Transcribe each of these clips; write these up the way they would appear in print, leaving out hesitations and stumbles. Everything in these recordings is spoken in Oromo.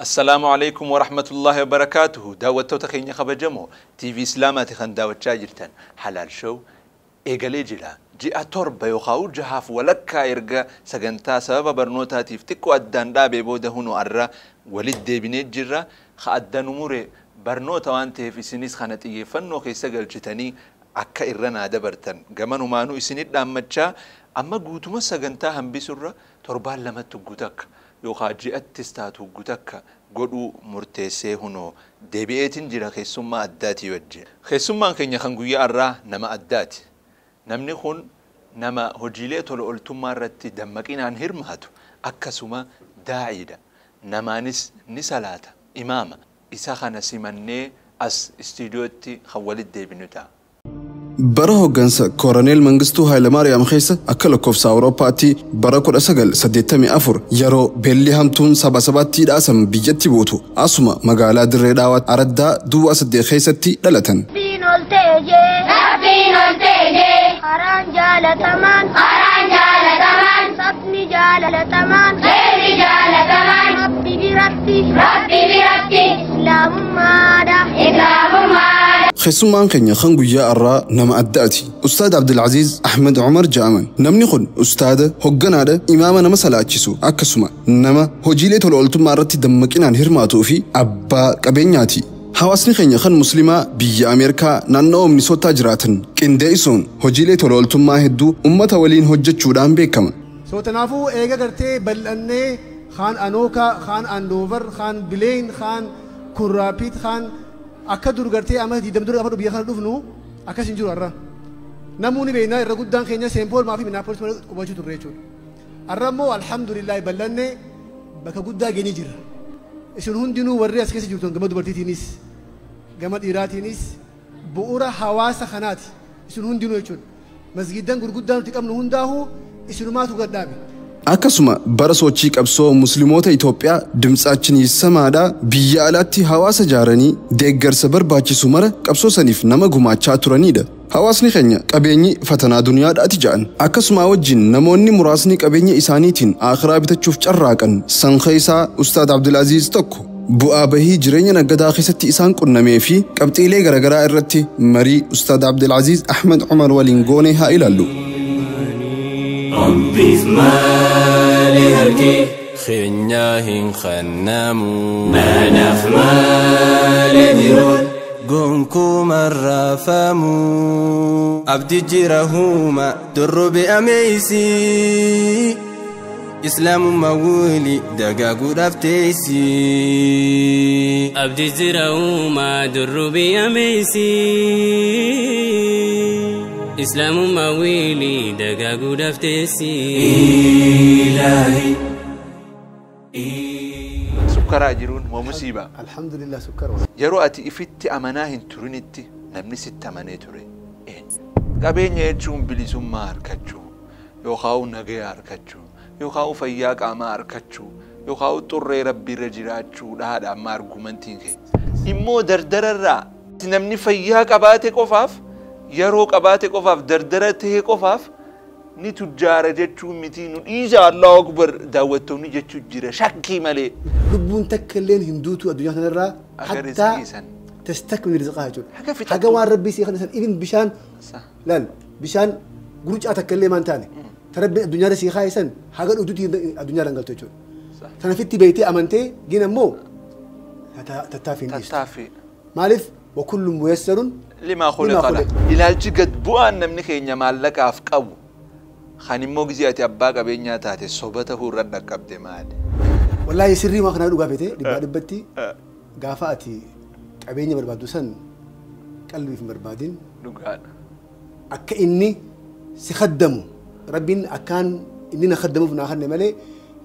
السلام عليكم ورحمة الله وبركاته. داوتو تخيني خبجمو تي في إسلاماتي خان داوت شاجرتن حلال شو إيقالي جلا جي أتوربا يخاو جهاف ولكا إرقا سغنتا سبب برنوتا تيفتكو أدان دابي بوده هنو أرى ولد دي بنيت جرى خا أدان أموري برنوتا وانته في سنيس خانت إيه فنو خي سغل جتني أكا إرنا دبرتن غمانو مانو إسنيت دامتشا أما قوتما سغنتا هم بسرة توربان لما تقوتك يوخا ji'attis taatu gutakka godhuu murteessee hunoo deebi'eetiin jira keessummaa addaatii wajjin. Keessummaan keenya kan guyyaa har'aa nama addaati. Namni kun nama hojiilee tola ooltummaa irratti dammaqinaan hirmaatu akkasuma daa'iidha. Namaanis ni salaata imaama. Isa kana simannee as istiidiyootti kan walitti deebinu ta'a. Bara hoggansa Koroneel Mangistuu Hayilamaariyaam keessa akka lakkoofsa Awurooppaatti bara 1984 yeroo beelli hamtuun saba sabaatti dhaasan biyyatti buutu asuma magaalaa Dirree Dhaawaa Araddaa Duwwaa 8 keessatti dhalatan. Rabbiin ol ta'ee, Rabbiin ol ta'ee, karaan jaalatamaan, karaan jaalatamaan, sabni jaalatamaan, seerri jaalatamaan, Rabbi biratti, Rabbi biratti, Islaamummaadha, Islaamummaadha. Keessummaan keenya kan guyyaa har'aa nama addaati. Ustaad Abdulaziz Ahmed Umar jedhaman. Namni kun ustaada hogganaadha, imaama nama salaachisu akkasuma nama hojiilee tola ooltummaa irratti dammaqinaan hirmaatuu fi abbaa qabeenyaati. Hawaasni keenya kan musliimaa biyya Ameerikaa naannoo Minisootaa jiraatan qindeessuun hojiilee tola ooltummaa hedduu uummata waliin hojjechuudhaan beekama. So kanaafuu eega gartee bal'annee kaan Anookaa, kaan Andoover, kaan Bileen, kaan Kurraapiit, kaan akka dur gartee amma diidam dura gaafa biyya kana dhufnu akkas hin jiru har'a. Namoonni beeknaa irra guddaan keenya Seenpool maa fi Minneapolis malee qubachuu turre jechuudha. Har'a immoo alhamdulillah bal'annee bakka guddaa geenye jirra. Isin hundinuu warri as keessa jirtan gama dubartiitiinis gama dhiiraatiinis bu'uura hawaasa kanaati isin hundinuu jechuudha. Masgiidan gurguddaa nuti qabnu hundaa'uu isinumaatu gadhaabe. Akkasuma bara sochii qabsoo musliimoota Itoophiyaa dimtsaachin samaadhaa biyya alaatti hawaasa jaaranii deeggarsa barbaachisu mara qabsoo saniif nama gumaachaa turanidha. Hawaasni keenya qabeenyi fatanaa duniyaadhaati jedhan. Akkasuma wajjin namoonni muraasni qabeenya isaaniitiin akhiraa bitachuuf carraaqan san keessaa Ustaad Abdulaziz tokko. Bu'aa bahii jireenya naggadaa keessatti isaan qunnamee fi qabxiilee garaagaraa irratti marii Ustaad Abdulaziz Ahmed Umar waliin goone haa ilaallu. ربي في مالي هركي خنياهن خنامو ما نف مالي ديرون قنكو مرة فامو أبدي جيرهوما در بأميسي إسلام مولي دقاقو دفتيسي أبدي جيرهوما در بأميسي إسلام مويلي دقاقو دفتسي إلهي سكر أجرون ومصيبة الحمد لله سكر. Yeroo ati ifitti amanaa hin turinitti namni sitti amanee ture. Qabeenya jechuun bilisummaa harkachuu yookaan nagaya harkachuu yookaan fayyaa qaamaa harkachuu yookaan xurree rabbiirra jiraachuu dhaadha amma argumentiin kee. Immoo dardararraa namni fayyaa qabaate qofaaf yeroo qabaate qofaaf dardara ta'e qofaaf ni tujjaara jechuun miti nu dhiisa Allahu Akbar daawwattoonni jechuu jira shakkii malee. Lubbuun takka illeen hin duutu addunyaa kanarraa hattaa tastakmil rizqaa jechuudha. Haga waan rabbii sii kana san ibin bishaan laal bishaan gurucaa takka illee maan taane tarabbi addunyaarra sii kaa'e san haga dhuguutti addunyaa dhangaltu jechuudha. Tanafitti beektee amantee gin ammoo tattaaffii hin dhiistu. Maaliif وكل ميسر لما خلق له. Ilaalchi gad bu'aan namni keenya maallaqaaf qabu kan immoo gizee ati abbaa qabeenyaa taate soba ta'uu irra dhaqqabde maali? Wallaahi sirrii maa kanaa dhugaa feete dhibbaa dhibbatti gaafa ati qabeenya barbaaddu san qalbiif hin barbaadin. Dhugaadha. Akka inni si khaddamu rabbiin akkaan inni na khaddamuuf naa khanne malee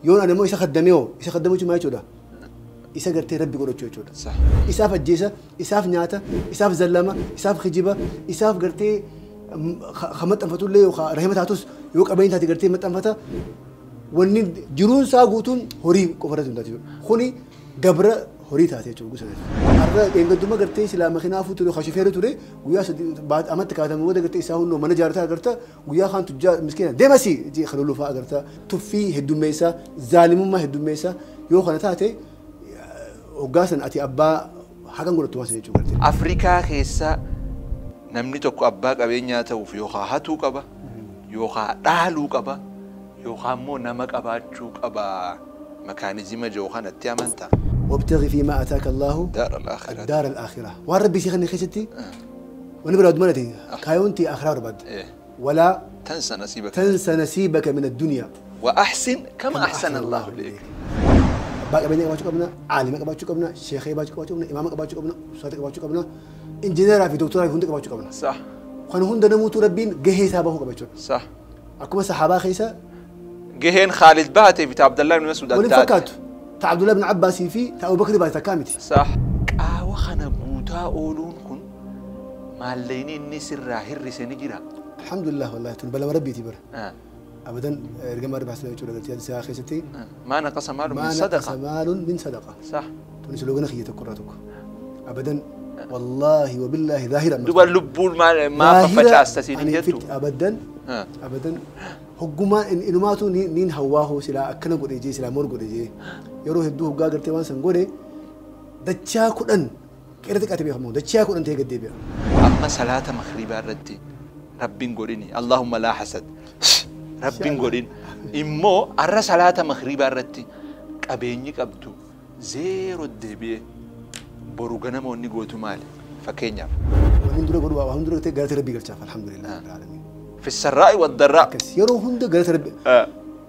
yoon ani immoo isa khaddame hoo isa khaddamu jechuun maal jechuudha? Isa gartee rabbi godhachuu jechuudha. Isaaf ajjeesa, isaaf nyaata, isaaf zallama, isaaf kijiba, isaaf gartee Maxxanfatullee yookaan rahima taatus yoo qabeenya taate gartee maxxanfata. Wanni jiruun isaa guutuun horii qofa irratti hundaa'e jechuudha. Kuni gabra horii taate jechuudha gosa. Har'a eengadduma gartee silaa makiinaa fuutu ture shofeerri ture guyyaa amatti kaatame booda gartee isaa hundoo mana jaartaa agarta guyyaa kaan tujjaa miskiina deemasi jee kaloluu fa'aa agarta tuffii heddummeessa zaalimummaa heddummeessa yoo kana taate hoggaasan ati abbaa haqan godhattu waan jechuudha gartee. Afrikaa keessa namni tokko abbaa qabeenyaa ta'uuf yookaan hatuu qaba yookaan dhaaluu qaba yookaan immoo nama qabaachuu qaba makaanizima jiru kanatti amantaa. وابتغي فيما آتاك الله دار الآخرة. الدار الآخرة. والربي شيخني خشتي ونبرد مرتي كايونتي آخرة بعد. ولا تنسى نصيبك. تنسى نصيبك من الدنيا. وأحسن كما أحسن الله إليك. باقي بيني قباتشو قبنا، عالم قباتشو قبنا، شيخ قباتشو قبنا، إمام قباتشو قبنا، أستاذ قباتشو قبنا، إنجنير في دكتور في هند قباتشو قبنا. صح. خن هند نموت ربين جهي سابه قباتشو. صح. أكو صحابة خيسة. جهين خالد باتي في عبد الله بن مسعود. ولفكاتو. تا عبد الله بن عباس في تا أبو بكر بعد تكامتي. صح. وخنا بوتا أولون كن ماليني النسر راهر سنجرا. الحمد لله والله تنبلا وربي تبر. أبدا رجع ربح سنة شو رجعت هذه ساعة خيستي. ما نقص مال من صدقة. ما نقص مال من صدقة. صح. تونس لو خيتك كراتك. أبدا والله وبالله ظاهرا. دوبا لبول ما ففتش جدو. أبدا أبدا هجوما إنه ما تو نين هواه سلا أكنا قريجي سلا مور قريجي يروح يدوه جا قرتي وان سنقولي دتشا كلن كيرتك أتبي خمون دتشا كلن تيجي دبي. أما صلاة مغرب ردي ربين قريني اللهم لا حسد ربين قرين إمو أرى صلاة مغرب ردي أبيني كابتو زيرو دبي بروجنا ما وني مال فكينيا. وهندرة قروا وهندرة تيجي ربي قرتشاف الحمد لله رب العالمين. في السراء والضراء. يرو هند قالت ربي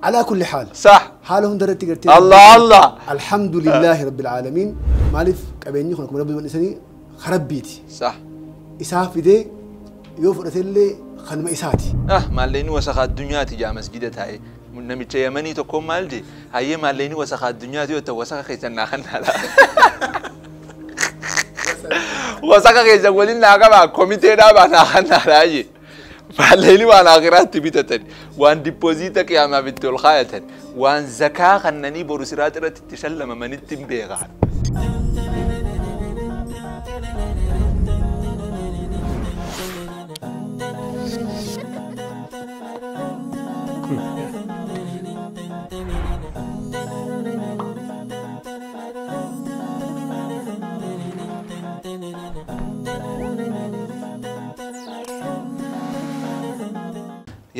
على كل حال. صح. حاله هند رتي الله الله. الحمد لله رب العالمين. مالف قبيني خنكم ربي ونسني خرب بيتي. صح. إساف دي يوفرت اللي خنم إساتي. مالين وسخ الدنيا تجا مسجدة هاي. نمشي يمني تقوم مالدي. هاي مالين وسخ الدنيا تيو توسخ خيسنا خنا لا. وسخ خيسنا ولين ناقبا كوميتي نابا خنا لا. فالليل وانا آخرات بيتتن وان ديبوزيتك يا ما بنت الخايتن وان زكاة خنني بروسرات رت تشلم من التنبيغ.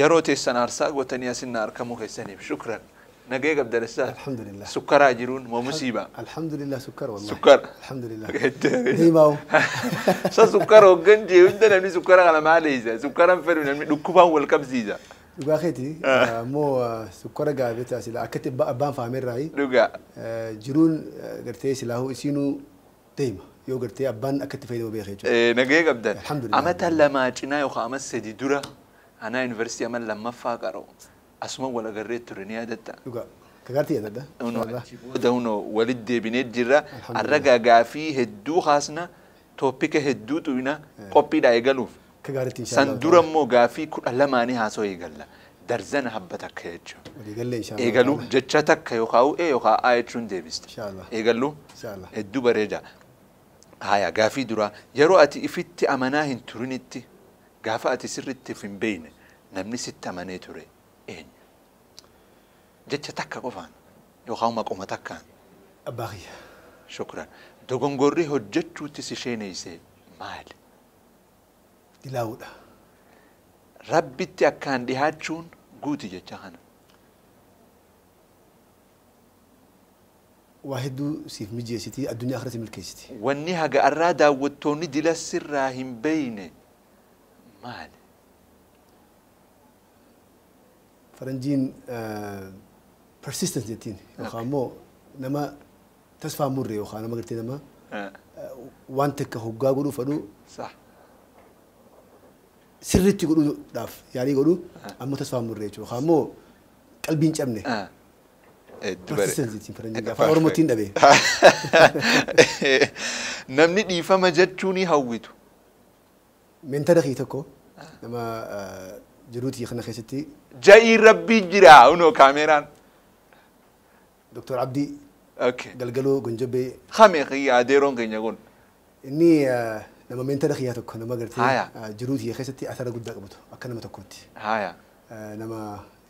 Yeroo teessan aarsaa gootanii asinna argamuu keessaniif shukran. Nagee qabda dassaa. Alhamdulillah. Sukkaraa jiruun moo musiiba? Alhamdulillah sukkar wallahi. Sukkar. Alhamdulillah. Deemaa. Sa sukkar hoggan jee hunda namni sukkara kana maal eeysa? Sukkaran fedhu namni dhukkubaan wal qabsiisa. Dhugaa keeti ammoo sukkara gaafete silaa akkatti abbaan faamerraayi. Dhugaa. Jiruun gartee silaahuu isiinuu deema yoo gartee abbaan akkatti fayyadamu beekee jechuudha. Nagee qabdan. Alhamdulillah. Amata lamaa cinaa yookaan ama sadi dura أنا يونيفرسيتي أمل لما فاقروا أسمع ولا قريت ترني هذا. كقرتي هذا. ده ولد بنت جرا الرجع جافي هدو خاصنا توبيك هدو توينا كوبي دا يقلوف. كقرتي إن شاء الله. سندورم مو جافي كل لما أني هاسو يقلا درزنا حبتك هيجو. يقول إن شاء الله. يقلو جتشتك يقاو إيه يقا آيتون ديفيس. إن شاء الله. يقلو. إن شاء الله. هدو برجع. هيا جافي درا يرو أتي إفتي أمانهن ترنتي. Gaafa ati sirriitti hin beekne namni sitti amanee ture eenyu? Jecha takka qofaan yookaan maquma takkaan. Abbaa kiyya. Shukran. Dogongorri hojjechuutti si sheeneeyse maali? Dilaawudha. Rabbitti akkaan dhihaachuun guuti jecha kana. Waa hedduu siif mijeessiti addunyaa akhiratti milkeessiti. Wanni haga arraa daawwattoonni dila sirraa hin beekne maali? Faranjiin persistence jettiin yookaan immoo nama tasfaa murre yookaan nama gartee nama waan takka hoggaa godhuu fedhu sirriitti godhuudhaaf yaalii godhu ammoo tasfaa murre jechuudha yookaan immoo qalbii hin cabne. Persistence jettiin faranjiin afaan Oromootiin dhabe. Namni dhiifama jechuu ni hawwitu. Mentara kii tokko Nama jiruutii kana keessatti. Ja'i Rabbii jira unoo kaameraan. Dr. Abdii. Okay. Galgaloo Gonjobee. Kame kiyya adeeroon keenya kun. Inni nama meentara kiyyaa tokko nama gartee jiruutii keessatti asara guddaa qabatu akka nama tokkootti. Haya. Nama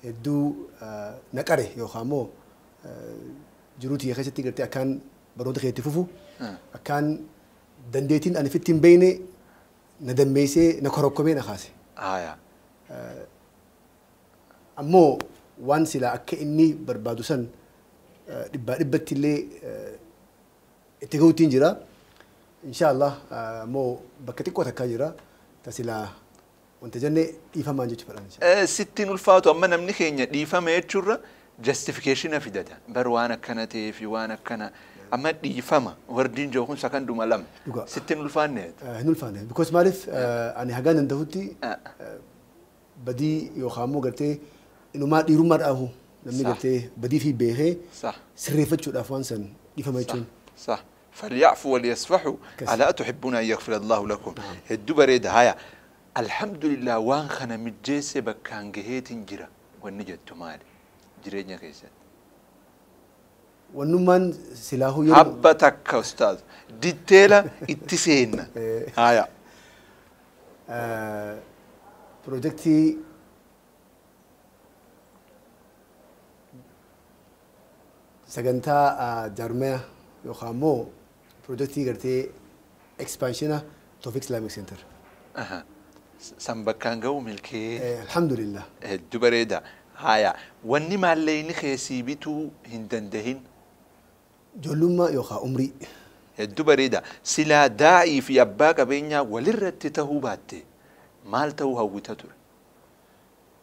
hedduu naqare yookaan immoo jiruutii keessatti gartee akkaan barnoota keetti fufu akkaan dandeettiin ani fitti hin beekne na dammeessee na korokkomee na kaase. Haya. Ammoo waan silaa akka inni barbaadu san dhibbaa dhibbatti illee itti gahuutiin jira. Inshallah ammoo bakka xiqqoo takkaa jira. Tasilaa wanta jenne dhiifamaan jechuu fedhan. Sittiin ulfaatu amma namni keenya dhiifama jechuurra justification fidata. Bar waan akkana ta'ee fi waan akkana amma dhiifama wardiin jiru kun sakanduma lama. Sittiin ulfaanne. Hin ulfaanne. Because maaliif ani hagaan danda'utti badii yookaan immoo gartee inumaa dhiirummaa dhaahu namni gartee badii fi beekee sirreeffachuudhaaf waan san dhiifama jechuun. Sah. فليعفوا وليصفحوا ألا تحبون أن يغفر الله لكم. هدو بريدة هيا الحمد لله وان خنا مجيسة بكان جهيت جرا ونجد مالي جرينا كيسات ونمان سلاحه يرو حبتك أستاذ ديتيلا اتسين هيا بروجكتي سجنتا جارمية يخامو بروجكتي قرتي إكسبانشنا توفيق إسلامي سنتر. أها سنبكان جو ملكي. الحمد لله. الدبريدة هايا وني ما اللي نخيسي بيتو هندندهن. جلوما يخا عمري. الدبريدة سلا داعي في أباك بينيا ولرت تهوباتي مالته هوتتر.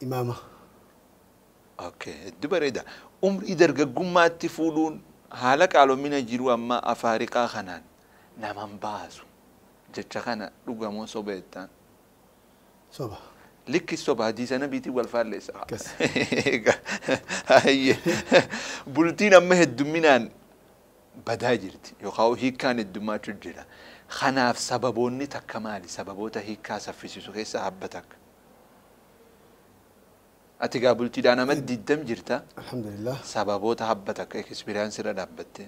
إمامة. أوكي الدبريدة عمري درجة جمعة تفولون. haala qaalomina jiru amma Afrikaa kanaan naman baasu jecha kana dhugamoo soba jettaan. Soba. Likki soba hadiisa nabiitiin wal faalleessa. Bultiin amma heddumminaan badaa jirti yookaan hiikkaan heddummaachuu jira. Kanaaf sababoonni takka maali? Sababoota hiikkaa saffisiisu keessaa habba takka. Ati gaa bultiidhaan amma 20 jirta. Alhamdulillah. Sababoota habba takka ekspiriyaansii irra dhaabbatte.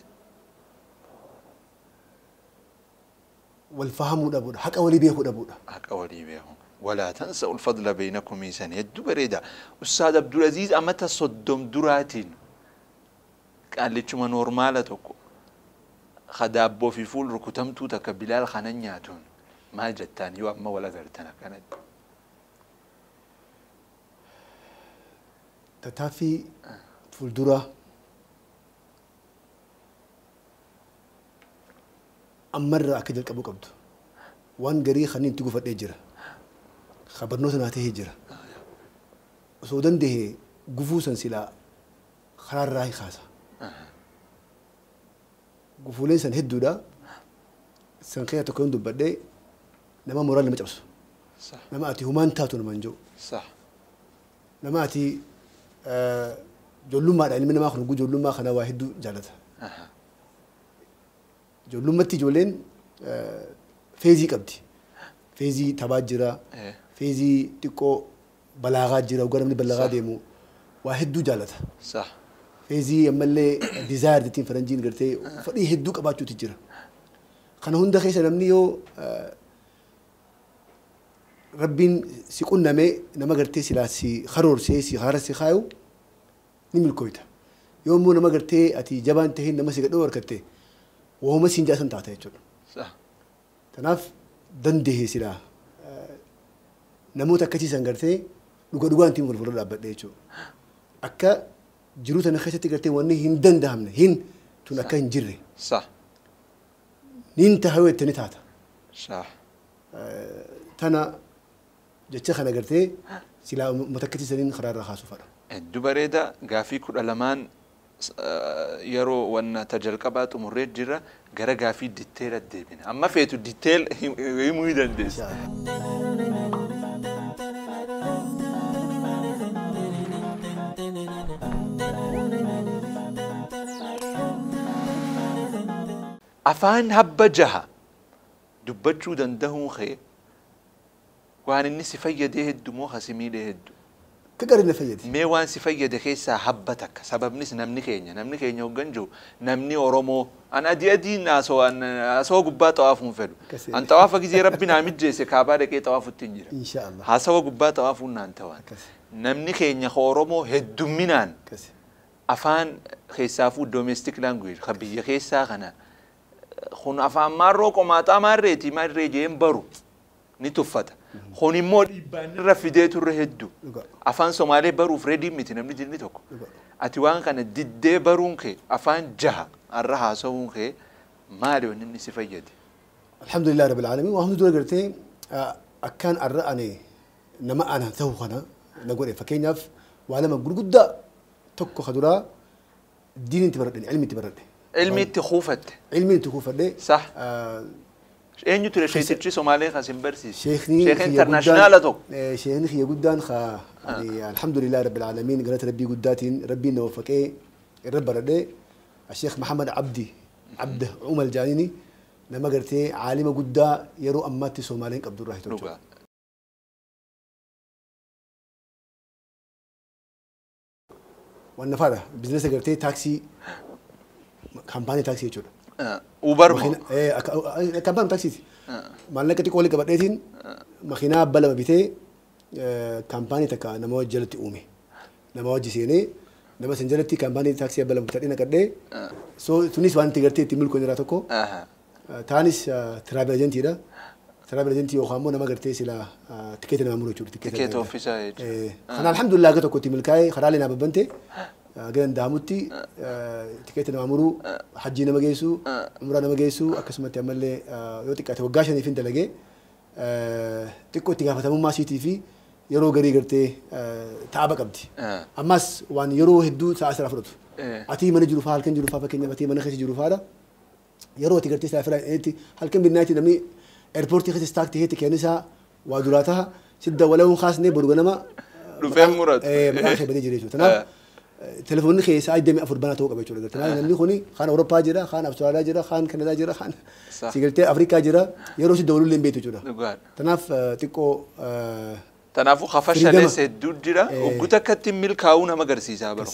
Wal fahamuu dhabuudha. Haqa walii beekuu dhabuudha. Haqa walii beekuu. Walaa tansa'u al-fadla baynakum isan hedduu bareeda. Ustaad Abdulaziz amata 30 duraatiin qaallichuma noormaala tokko daabboo fi fuul rukutamtuu takka Bilaal kanan nyaatuun maal jettaan yoo amma wal agartan akkanatti. Tattaaffii fuuldura ammarraa akka jalqabuu qabdu. Waan garii kan itti gufadhee jira. Barnoota naa tahee jira. Osoo danda'e gufuu san silaa karaarraa kaasa. Gufuuleen san hedduudha. San keessa tokko yoon dubbadhee nama moraal nama cabsu. Nama ati humaan taatu nama hin jiru. Nama ati ijoollummaadha ilmi namaa kun ijoollummaa kana waa hedduu jaalata. Ijoollummaatti ijoolleen feezii qabdi. Feezii taphaa jira. Feezii xiqqoo balaagaa jira. Dhugaa namni balaagaa deemu waa hedduu jaalata. Feezii ammallee dizaayir ittiin faranjiin gartee fedhii hedduu qabaachuutu jira. Kana hunda keessa namni yoo Rabbiin si qunnamee nama gartee silaa si karoorsee si haara si kaayu ni milkooyta. Yoo immoo nama gartee ati jabaan taheen nama si gadhoo harkatte waanuma siin jaasan taata jechuudha. Kanaaf dandahee silaa namoota akkasiisan gartee dhuga dhugaan ittiin wal fuuldura dhaabbadhe jechuudha. Akka jiruu tana keessatti gartee wanni hin danda'amne hin tun akka hin jirre. Niin taha yoo jette ni taata. Tana jecha kana gartee silaa uummata akkasiisaniin karaarraa kaasuu fedha. Hedduu bareeda gaafii 12 yeroo wanna tajalqabaa xumurree jira gara gaafii ditteela deebina. Amma feetu ditteel himuu ni dandeessa. Afaan habba jaha dubbachuu danda'uun kee Waan inni si fayyadee hedduu moo si miidhee hedduu? Ka gaarii na fayyade. Mee waan si fayyade keessaa habba takka sababnis namni keenya hoggan jiru namni Oromoo an adii adiin haasawaa gubbaa xawaafuun fedhu. An xawaafa gizee rabbi naa mijjeesse kaabaa dhaqee xawaafutti hin jira. Inshaallah. Haasawa gubbaa xawaafuun naan tawaan. Namni keenya Oromoo heddumminaan afaan keessaafuu domestic language kan biyya keessaa kana kun afaan maarroo qomaaxaa maarreeti maarree jeen baru ni tuffata. Kun immoo dhiibbaan irra fidee turre hedduu. Afaan Somaalee baruuf reedii miti namni jirni tokko. Ati waan kana diddee baruun kee afaan jaha irra haasawuun kee maali wanni inni si fayyade? Alhamdulillah rabbil aalamiin. Waan hundi dura gartee akkaan arra ani nama ana ta'u kana na godhe fakkeenyaaf waa lama gurguddaa tokko ka duraa diin itti baradhe ilmi itti baradhe. Ilmi itti kuufatte. Ilmi itti kuufadhe. Sah. Eenyu ture sheetichi Somaalee kan sin barsiise? Sheekni internationaala tokko. Sheekni kiyya guddaan alhamdulillah rabbil aalamiin galata rabbii guddaatiin rabbiin na waffaqee irra baradhe Sheekh Mahamad Abdi Abda Umar Jaanini nama gartee caalima guddaa yeroo ammaatti Somaaleen qabdu irraa jechuudha. Waan nafaadha biizinasa gartee taaksii kaampaanii taaksii jechuudha. Uber moo? Kaampaanii taaksiiti. Maallaqa xiqqoo waliin qabadheetiin makiinaa abba lama bitee kaampaanii takka nama wajji jalatti uume. Nama wajji seenee nama san jalatti kaampaanii taaksii abba lama bitadhee naqadhee. So tunis waan itti gartee ittiin milkoon irraa tokko. Taanis travel agentiidha. Travel agentii yookaan immoo nama gartee sila tikeeta nama muru jechuudha. Tikeeta ofiisaa jechuudha. Kana alhamdulillah akka tokko itti milkaa'ee karaalee naa babbante. Gara danda'amutti tikeeta nama muruu, hajjii nama geessuu, umraa nama geessuu akkasumatti ammallee yoo xiqqaate waggaa shaniif hin dalagee xiqqoo itti gaafatamummaa siitii fi yeroo garii gartee taaba qabdi. Ammas waan yeroo hedduu sa'a sirraa fudhatu. Atii mana jiru fa'aa halkan jiru fa'aa fakkeenyaaf atii mana keessa jiru fa'aadha. Yeroo ati gartee sa'a firaa halkan binnaatti namni airportii keessa istaak ta'ee kennisaa waa duraa ta'a sidda walawuun kaasnee boru ganama dhufee muratu. Maqaan kee badee jira jechuudha. Kanaaf telefoonni kee sa'a 24 banaa ta'uu qaba jechuudha. Kanaaf namni kuni kaan Awurooppaa jira, kaan Awustiraaliyaa jira, kaan Kanadaa jira, kaan sigaltee Afrikaa jira yeroo sidda walullee hin beektu jechuudha. Kanaaf xiqqoo Kanaafuu fashalees hedduu jira. Ogguta akkatti milkaa'uu nama agarsiisaa baru.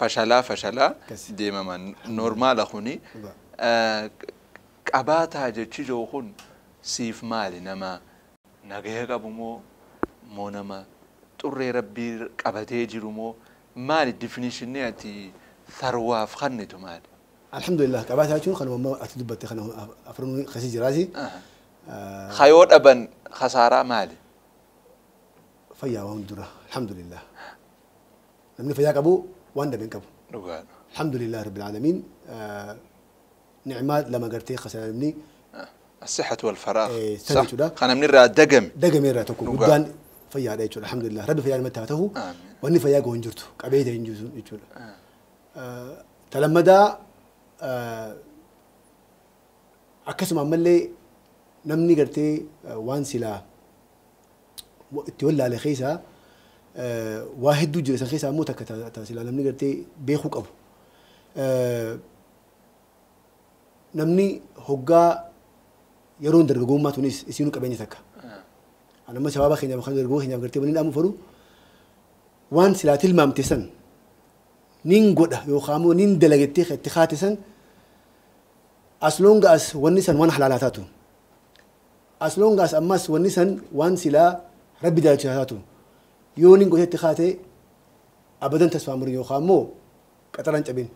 Fashalaa fashalaa deemaman normaala kuni. Qabaataa jechi jiru kun siif maali nama nagaya qabu moo moo nama xurree rabbii qabatee jiru moo maali difinishinii ati sarwaaf kennitu maali? Alhamdulillah qabaataa jechuun kanuma ati dubbatte kana afran kasii jiraasi. Hayoo dhaban khasaaraa maali? Fayyaa waan dura alhamdulillah. Namni fayyaa qabu waan dhabe hin qabu. Dhugaadha. Alhamdulillah rabbil aalamiin. نعمات لما قرتي خسرني الصحة والفراغ صح خنا من الرا دقم دقم يرا تكو قدان فيا عليه الحمد لله ربي فيا متاته واني فيا قون جرتو قبيته ينجزون يجول تلمدا akkasuma ammallee namni gartee waan silaa itti wallaale keessaa waa hedduu jira san keessaa immoo takka silaa namni gartee beekuu qabu. Namni hoggaa yeroon dargaggummaa tunis isinuu qabeenya takka. Anamma sababa keenyaaf kan dargaggoo keenyaaf gartee waliin dhaamu fedhu waan silaa tilmaamte san nin godha yookaan immoo nin dalagettee itti kaate san as long as wanni san waan halaalaa taatu as long as ammas wanni san waan silaa rabbi jaalachaa taatu yoo nin godhe itti kaate abadan tasfaa murin yookaan immoo qaxaraan cabin.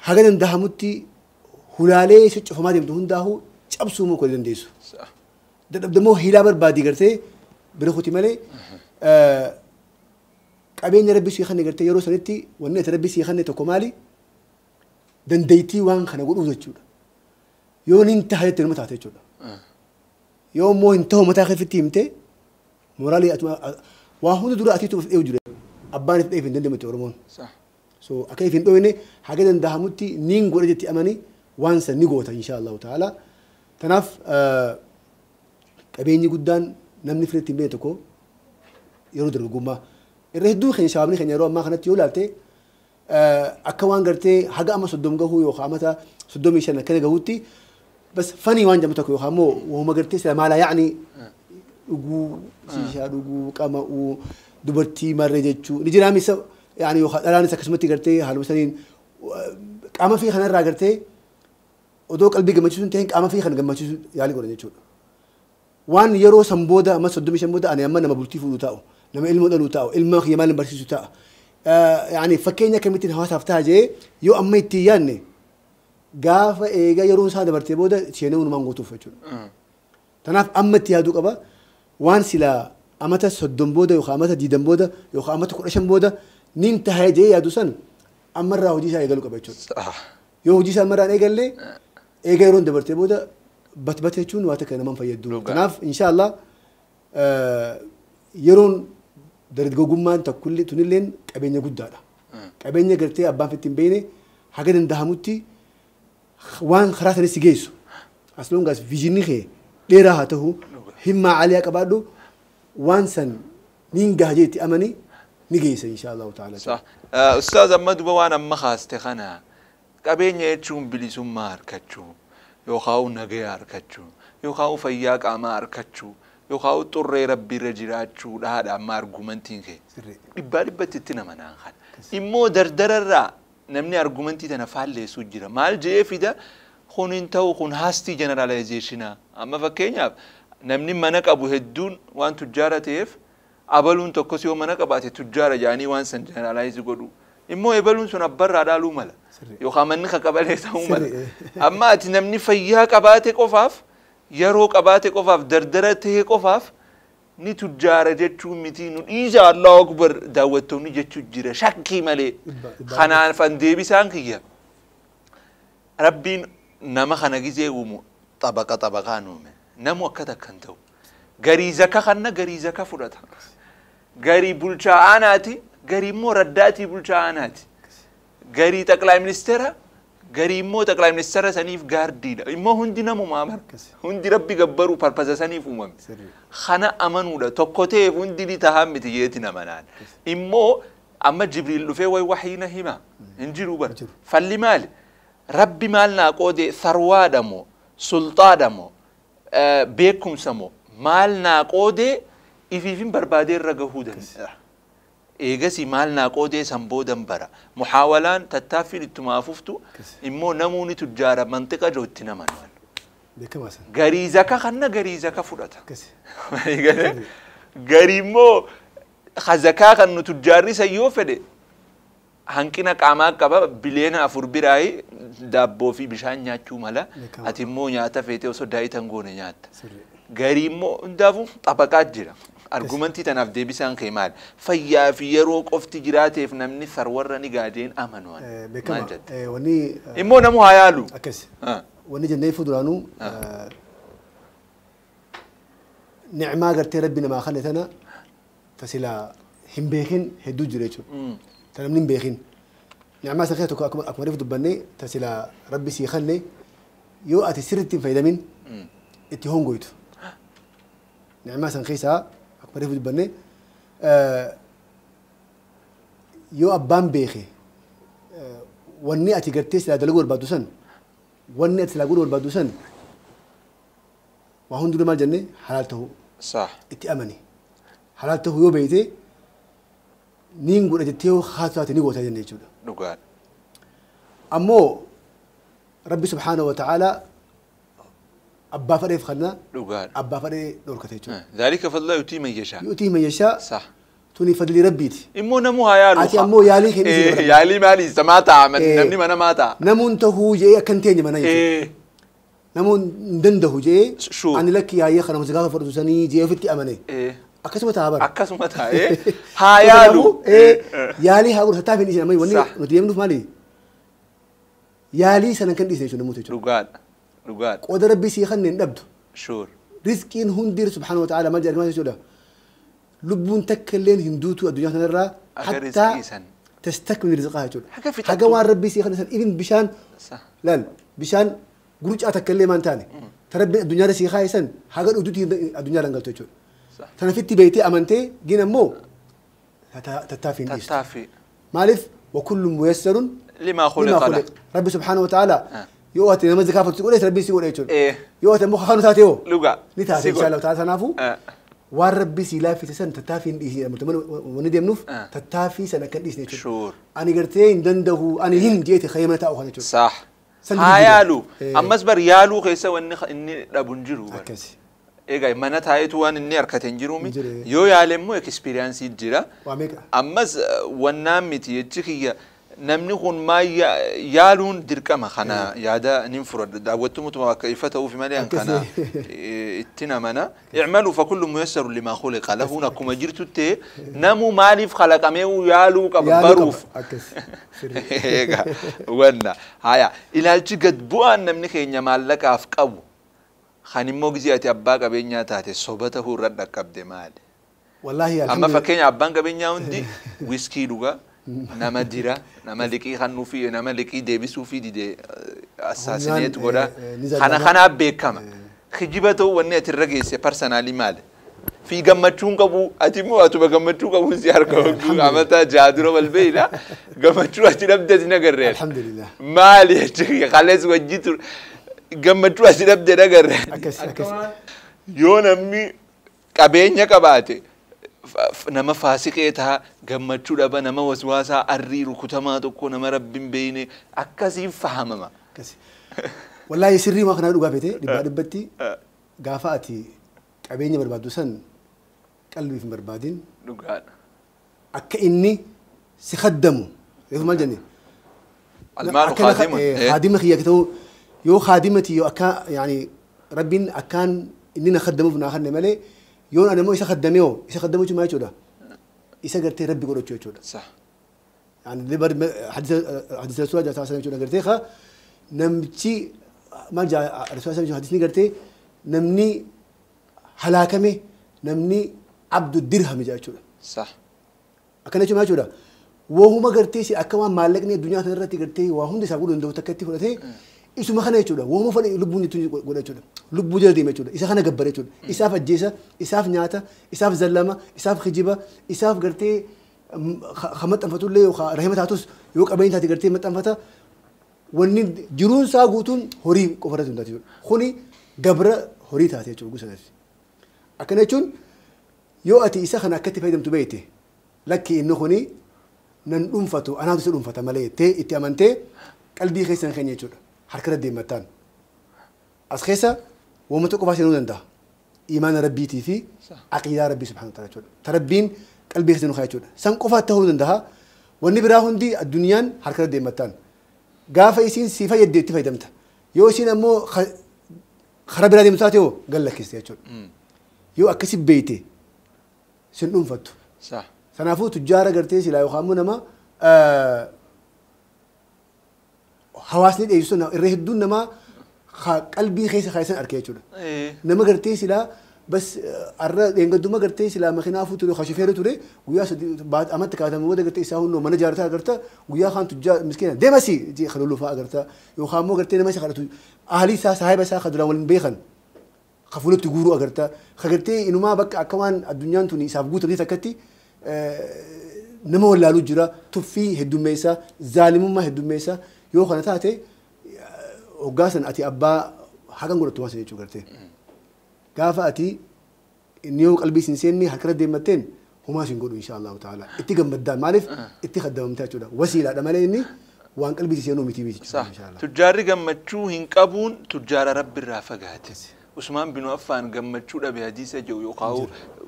Haga danda'amutti hulaalee sochoofamaa deemtu hundaa'uu cabsuu moo godhe dandeessu. Dadhabdamoo hiilaa barbaadii gartee bira kuti malee qabeenya rabbi sii kanne gartee yeroo sanitti wanni ati rabbi sii kanne tokko maali dandeettii waan kana godhuuf jechuudha. Yoo nin taha jettee nama taate jechuudha. Yoo immoo hin ta'u mataa keefitti himte moraalii waa hunda dura atiitu of dheehu jira. Abbaan if dheef hin dandamate Oromoon. So akka if hin dhoofne haga danda'amutti nin godha jetti amanii waan san ni goota insha Allahu ta'ala. Kanaaf qabeenyi guddaan namni fireetti hin beekne tokko yeroo dargaggummaa irra hedduu keenya shabaabni keenya yeroo ammaa kanatti yoo ilaalte akka waan gartee haga amma 30 gahuu yookaan amata 35 akkana gahuutti Bas fanii waan jedhamu tokko yookaan immoo wahuma gartee sila maala yaa'ni dhuguu siishaa dhuguu qama'uu dubartii marree jechuu ni jiraam isa yaani yookaan dhalaanis akkasumatti gartee haaluma saniin qaama fi kanarraa gartee odoo qalbii gammachiisuu hin ta'in qaama fi kana gammachiisuu yaalii godhan jechuudha. Waan yeroo san booda amma 35 booda ani amma nama bultii fuudhu taa'u nama ilmoo dhaluu taa'u ilma kiyya maal barsiisu ta'a. Yaani fakkeenya akkamittiin hawaasaaf ta'a jee yoo amma itti yaadne gaafa eega yeroo isaa dabartee booda seenee hundumaan gootuuf jechuudha. Tanaaf amma itti yaaduu qaba waan silaa amata 30 booda yookaan amata 20 booda yookaan amata 15 booda nin tahee jee yaadu san ammarraa hojii isaa eegaluu qaba jechuudha. Yoo hojii isaa ammarraan eegallee eega yeroon dabartee booda batbate jechuun waa takka namaan fayyadu. Kanaaf inshaallah yeroon dargaggummaan takkullee tunilleen qabeenya guddaadha. Qabeenya gartee abbaan fitti hin beekne haga danda'amutti waan karaa sanis si geessu. As long as vision kee dheeraa haa ta'u himmaa aliyaa qabaadhu waan san nin gaha jeetti amani ni geessa inshaallahu ta'ala. Ustaaz amma duba waan amma kaaste kana qabeenya jechuun bilisummaa harkachuu yookaan nagaya harkachuu yookaan fayyaa qaamaa harkachuu yookaan xurree rabbiirra jiraachuu dhaadha amma argumentiin kee dhibbaa dhibbatti itti nama naan kana. Immoo dardararraa namni argumentii tana faalleessuu jira maal jee fida kun hin ta'u kun haastii jeneralaayizeeshinaa amma fakkeenyaaf namni mana qabu hedduun waan tujjaara ta'eef abaluun tokkos yoo mana qabaate tujjaara jaanii waan san jeneralaayizi godhu immoo ebaluun sun abbarraa dhaaluu mala yookaan manni qabalee ta'uu mala amma ati namni fayyaa qabaate qofaaf yeroo qabaate qofaaf dardara ta'e qofaaf ni tujjaara jechuun miti nu dhiisa Allahu akbar daawwattoonni jechuu jira shakkii malee kanaaf an deebisaan kiyya rabbiin nama kana gizee uumu xabaqa xabaqaan uume namu akka takka hin ta'u garii zaka kanna garii zaka fudhata garii bulchaa aanaati garii immoo raddaatii bulchaa aanaati garii xaqlaa ministeera garii immoo xaqlaa ministeera saniif gaardiidha immoo hundi namumaa bara hundi rabbi gabbaruu parpasa saniif uumame kana amanuudha tokko ta'eef hundi ni tahaa miti jeeti nama naan immoo amma Jibriil dhufee way wahiina hima hin jiru bara falli maali rabbi maal naa qoode sarwaadha moo sulxaadha moo beekumsa moo maal naa qoode ifiifin barbaadee irra gahuu danda'a. Eegasii maal naa qoodee san boodan bara muhaawalaan tattaaffiin ittuma afuftu immoo namuuni tujjaara mantiqa jootti nama nuwan. Garii zaka kanna garii zaka fudhata. Garii immoo zakaa kan nu tujjaarri san yoo fedhe hanqina qaamaa qaba bileena 4 biraayi daabboo fi bishaan nyaachuu mala ati immoo nyaata feetee osoo daayitan goone nyaatta. Garii immoo hundaafuu xabaqaa jira. Argumentii tanaaf deebisaan kee maali? Fayyaa fi yeroo qofti jiraateef namni sarwarra ni gaadeen amanu. Maal jette? Immoo namu haa yaalu. Akkas. Wanni jennee fuuduraanuu nicmaa gartee rabbi namaa kanne tana tasilaa hin beekin hedduu jira jechuudha. Ta namni hin beekin. Nicmaa san keessa tokko akkuma reefu dubbannee tasilaa rabbi sii kanne yoo ati sirriitti hin fayyadamin itti hongoytu. Nicmaa san keessaa akkuma reefu dubbannee yoo abbaan beeke wanni ati gartee silaa dalaguu barbaaddu san wanni ati silaa godhuu barbaaddu san waa hundinuu maal jennee halaal ta'uu itti amani. Halaal ta'uu yoo beekte niin godha jettee yoo haatu taate ni goota jenne jechuudha. Dhugaadha. Ammoo Rabbi subhaanahu wa ta'aalaa abbaa fedheef kanna abbaa fedhee dhorkate jechuudha. Dhaalika fadlaa yuutii man yashaa. Yuutii man yashaa. Tuni fadli rabbiiti. Immoo namuu haa yaalu. Ati ammoo yaalii kee dhiisuu Yaalii maali? Samaa ta'a namni mana maa ta'a. Namuun tahuu jee akka hin teenye mana jechuudha. Namuun hin danda'u jee ani lakki yaayee kana gaafa fudhatu sanii jee ofitti amane. Akkasuma ta'a bara. Akkasuma taa'ee haa yaalu. Yaalii haa godhu tattaaffii hin dhiisne amma wanni nuti deemnuuf maali? Yaalii sana kan dhiisne jechuudha namoota jechuudha. Dhugaadha. Dhugaadha. Qooda rabbii sii kanneen hin dhabdu. Sure. Rizqiin hundi subhaanahu wa ta'ala maal jedhama jechuudha. Lubbuun takka illeen hin duutu addunyaa kanarraa hattaa tastakmil rizqaa jechuudha. Haga waan rabbii sii kanne san ibin bishaan laal bishaan gurucaa takka illee maan taane ta rabbiin addunyaarra sii kaa'e san haga dhuguutti addunyaa dhangaltu jechuudha. Tanafitti beektee amantee gin ammoo tattaaffii hin dhiistu. Tattaaffii. Maaliif wakullu muyassarun Limaa khuliqa lahu. Rabbi subhaanahu wa ta'ala Yoo ati nama zakaa fudhatu godhe rabbi si godhe jechuudha. Yoo ati immoo kanu taate hoo? Dhugaa. Ni taate inshallah ta'a sanaafu waan rabbi si laaffise san tattaaffii hin dhiisne wanni deemnuuf tattaaffii san akka hin dhiisne jechuudha. Ani gartee hin danda'u ani hin jeete khayyama taa'u kana jechuudha. Saah. Haa yaalu ammas bar yaaluu keessa wanni inni dhabu hin jiru. Akkasi. Egaa mana taa'etu waan inni harkate hin jiruumi yoo yaale immoo ekspiriyaansii jira. Ammas wannaan miti jechi kiyya namni kun maa yaaluun dirqama kana yaada nin fudhadha daawwattumutuma akka ifa ta'uuf malee an kana ittiin amana. I'malu fakullu muyassaru limaa khuliqa lahuun akkuma jirtutti namu maaliif kalaqamee yaaluu qaba baruuf. Egaa wanna haya ilaalchi gad bu'aan namni keenya maallaqaaf qabu kan immoo gizee ati abbaa qabeenyaa taate soba ta'uu irra dhaqqabde maali? Wallaahi Amma fakkeenya abbaan qabeenyaa hundi wiskii dhugaa. Nama dira nama liqii kennuufi nama liqii deebisuufi dide assaasineet godha kana kanaaf beekama. Kijiba ta'uu wanni ati irra geesse parsanaalii maali? Fi gammachuun qabu ati immoo atuma gammachuu qabuun si harka amata jaha dura wal beeyna gammachuu ati dhabde si nagarreen. Alhamdulillah. Maali jechuudha kalees wajji ture gammachuu ati dhabde nagarreen. Yoo namni qabeenya qabaate nama faasiqee ta'a gammachuu dhaba nama waswaasaa arrii rukutamaa tokko nama rabbiin beeyne akkasiin fahamama. Wallaahi sirrii waan kanaa dhugaa feete dhibbaa dhibbatti gaafa ati qabeenya barbaaddu san qalbiif hin barbaadin. Dhugaadha. Akka inni si khaddamu reefu maal jenne? Almaalu khaadimun. Khaadima kiyya ta'uu yoo khaadimati yoo akka yaani rabbiin akkaan inni na khaddamuuf naa kenne malee yoon ani immoo isa khaddame hoo isa khaddamuu jechuun maal jechuudha? Isa gartee rabbi godhachuu jechuudha. Yani hadiisa rasuulaa jaa sallallahu jechuudha gartee ka namichi maal jaa rasuulaa sallallahu hadisni gartee namni halaakame namni abdu dirhami jaa jechuudha. Akkana jechuun maal jechuudha? Wahuma gartee si akka waan maallaqni addunyaa kana irratti gartee waa hundi isaa godhuu danda'u takka itti fudhatee isuma kana jechuudha. Wahuma fadhi lubbuun ittiin godha jechuudha. Lubbuu jala deema jechuudha. Isa kana gabbara jechuudha. Isaaf ajjeesa, isaaf nyaata, isaaf zallama, isaaf kijiba, isaaf gartee ka maxxanfatullee yookaan rahima taatus yoo qabeenya taate gartee maxxanfata. Wanni jiruun isaa guutuun horii qofa irratti hundaa'e jechuudha. Kuni gabra horii taate jechuudha gosa sanatti. Akkana jechuun yoo ati isa kana akkatti fayyadamtu beekte lakki inni kuni nan dhuunfatu anaatu isa dhuunfata malee jettee itti amantee qalbii keessan keenya jechuudha. Harka irra deemmattaan. As keessa uummata qofaa seenuu danda'a. Imaana rabbiitii fi aqiidaa rabbii subhaanahu wa ta'ala jechuudha. Ta rabbiin qalbii keessa nu kaa'e jechuudha. San qofaa ta'uu danda'a. Wanni biraa hundi addunyaan harka irra deemmattaan. Gaafa isiin si fayyadde itti fayyadamta. Yoo isiin ammoo karaa biraa deemtu taate hoo gallakkiste jechuudha. Yoo akkasi beeyte sin dhuunfattu. Kanaafuu tujjaara gartee silaa yookaan immoo nama hawaasni dheessisu irra hedduun namaa qalbii keessa kaayisan arge jechuudha. Nama gartee silaa bas arra dheengadduma gartee silaa makiinaa fuutu ture shofeerri ture guyyaa sadii amatti kaatame booda gartee isaa hundoo mana jaartaa agarta guyyaa kaan tujjaa miskiina deemasi jee kaloluu fa'aa agarta yookaan immoo gartee nama isa kadhatu ahalii isaa saahiba isaa kaduraan waliin beekan kafuulatti guuruu agarta kagartee inumaa bakka akka waan addunyaan tuni isaaf guutamte takkatti nama wallaaluu jira tuffii heddummeessa zaalimummaa heddummeessa yoo kana taate hoggaa san ati abbaa haqan godhattu waan jechuu gartee. Gaafa ati inni yoo qalbii sin seenne harka deemmatteen homaa sin godhu insha Allahu ta'ala. Itti gammaddaan maaliif itti khaddamamtaa jechuudha. Wasiilaadha malee inni waan qalbii seenuu miti miti jechuudha insha Allah. Tujjaarri gammachuu hin qabuun tujjaara rabbi irraa fagaate. Usmaan bin Affaan gammachuu dhabe hadiisa jiru yookaan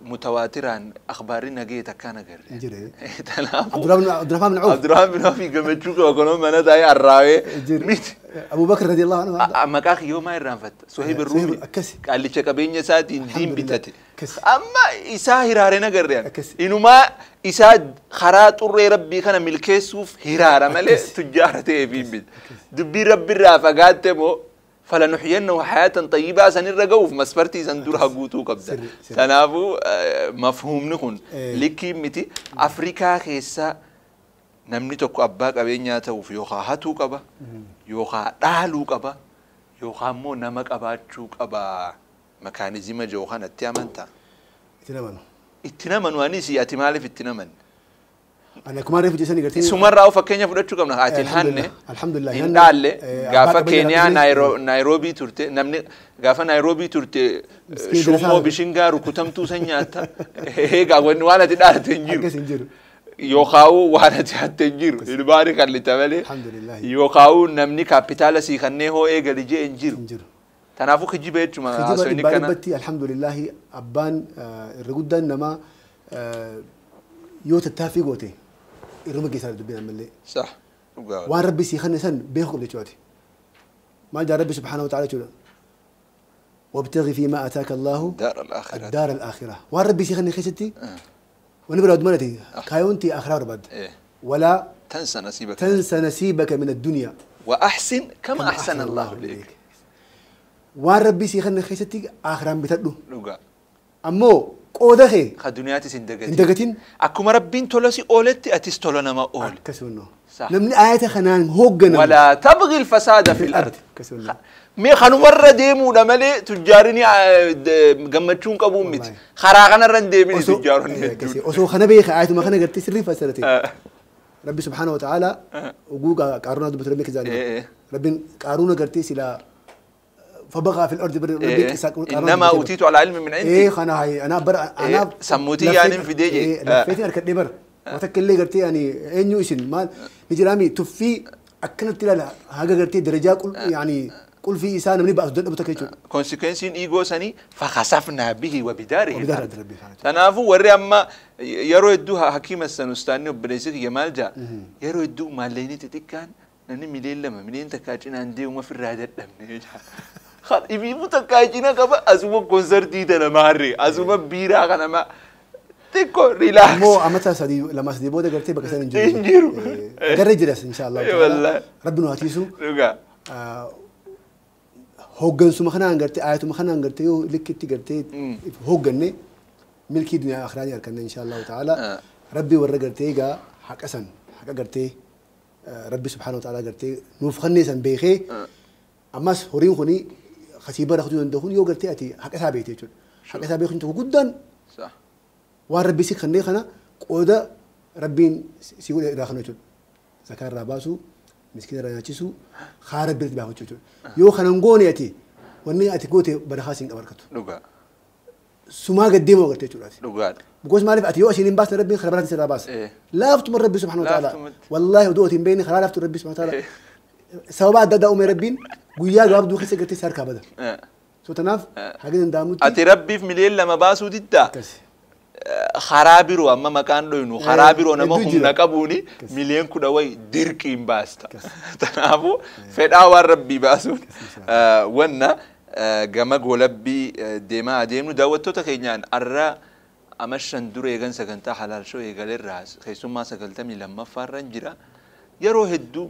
mutawaatiraan akhbaarri nagee takkaan agarre. Abdurrahmaan bin Awf. Abdurrahmaan bin Awf gammachuu qaba kunoo mana taa'ee arraawee miti. Abu Bakr radiyallahu anhu. Maqaa kiyyoo maa irraanfatta? Suhayb Ruumi. Qaallicha qabeenya isaatiin diin bitate. Amma isaa hiraareen agarre. Inumaa isaa karaa xurree rabbii kana milkeessuuf hiraara malee tujjaara ta'eef hin bita. Dubbii rabbiirraa fagaatte moo فلنحيينه حياة طيبة سنرجعوا في مسفرتي سندورها قوتو قبل. تنافو مفهوم نكون لكي متي أفريقيا خيسا نمني تكو أباك أبين ياتا وفي يوخا هاتو قبا يوخا دالو قبا يوخا مو نمك أبا تشوك أبا مكانيزم جوخا نتيامنتا. اتنمنو. اتنمنو أنيسي أتمالي في اتنمن. Ani akkuma reefu jeesanii gartee. Sumarraa fakkeenya fudhachuu qabna ati hin hanne. Alhamdulillah. Hin dhaalle gaafa Keeniyaa Naayiroobii turte namni gaafa Naayiroobii turte shummoo bishingaa rukutamtuu san nyaatta. Egaa waan ati dhaalte hin jiru. Akkas hin jiru. Yookaan waan ati hatte hin jiru. Ilmaani kallita malee. Alhamdulillah. Yookaan namni kaapitaala sii kannee hoo eegali jee hin jiru. Hin jiru. Kanaafuu kijiba jechuudha. Kijiba dhibbaa dhibbatti alhamdulillahi abbaan irra guddaan namaa yoo tattaaffii goote irruma keessaa dubbiin ammallee. Sax dhugaa. Waan rabbi sii kanne san beeku qabda jechuudha. Maal jaa rabbi subhaanahu wa ta'ala jechuudha. Wabtaghi fiimaa ataaka Allahu الدار الآخرة. Waan rabbi sii kanne keessatti wanni barbaadu malati kaayoonti akhiraa barbaadda. ولا تنسى نصيبك تنسى نصيبك من الدنيا وأحسن كما أحسن الله إليك. Waan rabbi sii kanne keessatti akiraan bitadhu. Dhugaa. Ammoo qooda kee. Ka duniyaatis hin dagatin. Hin dagatin. Akkuma rabbiin tola si ooletti atis tola nama oole. Akkasuma. Namni ayata kanaan hoogganamu. Walaa tabghi alfasaada fil ardi. Akkasuma. Mee kanumarra deemuudha malee tujjaarini gammachuun qabuun miti. Karaa kanarra hin deemini tujjaaronni hedduun. Osoo kana beeka ayatuma kana gartee sirrii fassarate. Rabbi subhaanahu wa ta'ala oguu qaaruunaa dubbatu rabbi keessaa. Rabbiin qaaruuna gartee silaa فبغى في الارض انما اوتيت على علم من عندي. ايه انا هي انا بر انا سموتي يعني في ديجي إيه لفيتي اركد بر وتكلي قرتي يعني انيو اسن ما نجرامي تفي اكنت لا هاجا قرتي درجه قل يعني قل في انسان من بقى ابو تكيتو كونسيكونسين ايغو سني فخسفنا به وبداره تنافو وري اما يرو يدوها حكيم السنستاني وبريزيك جمال جا يرو يدو ماليني تتكان نني مليون لما مليون تكاجين عندي وما في الرادة دمني ibiibu takkaa cina qaba asuma konsartii tana maarree asuma biiraa kana ma xiqqoo relax. Ammoo amata sadii lama sadii booda gartee bakka sana hin jiru. Hin jiru. Garee jiras inshallah. Rabbi nu hatiisu. Dhugaa. Hooggansuma kanaan gartee ayatuma kanaan gartee yoo likkitti gartee hoogganne milkii duniyaa akhiraanii arganna inshallah ta'ala. Rabbi warra gartee egaa haqa san haqa gartee Rabbi subhaanahu wa ta'ala gartee nuuf kennee san beekee ammas horiin kuni khasiiba rakkoo danda'uun yoo gartee ati haqa isaa beekte jechuudha. Haqa isaa beekuun tokko guddaan waan rabbi si kennee kana qooda rabbiin si godhe irraa kennu jechuudha. Zakaa irraa baasuu, miskiina irraa nyaachisuu, haa rabbi irratti baafachuu jechuudha. Yoo kanan goone ati wanni ati goote barakaa siin qabarkatu. Dhugaa. Sumaa gaddeemoo agartee jechuudha. Dhugaadha. Because maaliif ati yoo asiin hin baasne rabbiin karaa biraatiin sirraa baasa. Laaftuma rabbi subhaanahu wa ta'ala. Wallaahi oduu ati hin beekne karaa laaftu rabbi subhaanahu wa ta'ala. Sababa adda addaa uume rabbiin guyyaa gabaabduu keessa gartee si harkaa bada. So tanaaf haga danda'amutti. Ati rabbiif miliyoon 2 baasuu diddaa. Karaa biroo amma maqaan dhoynu karaa biroo nama humna qabuuni miliyoon 10 wayi dirqiin baasta. Kanaafuu fedhaa waan rabbii baasuun wanna gama goolabbii deemaa adeemnu daawwattoota keenyaan arra ama 5 dura eegan sagantaa halaal shoo eegaleerraa keessummaa 92ffaarra jira. Yeroo hedduu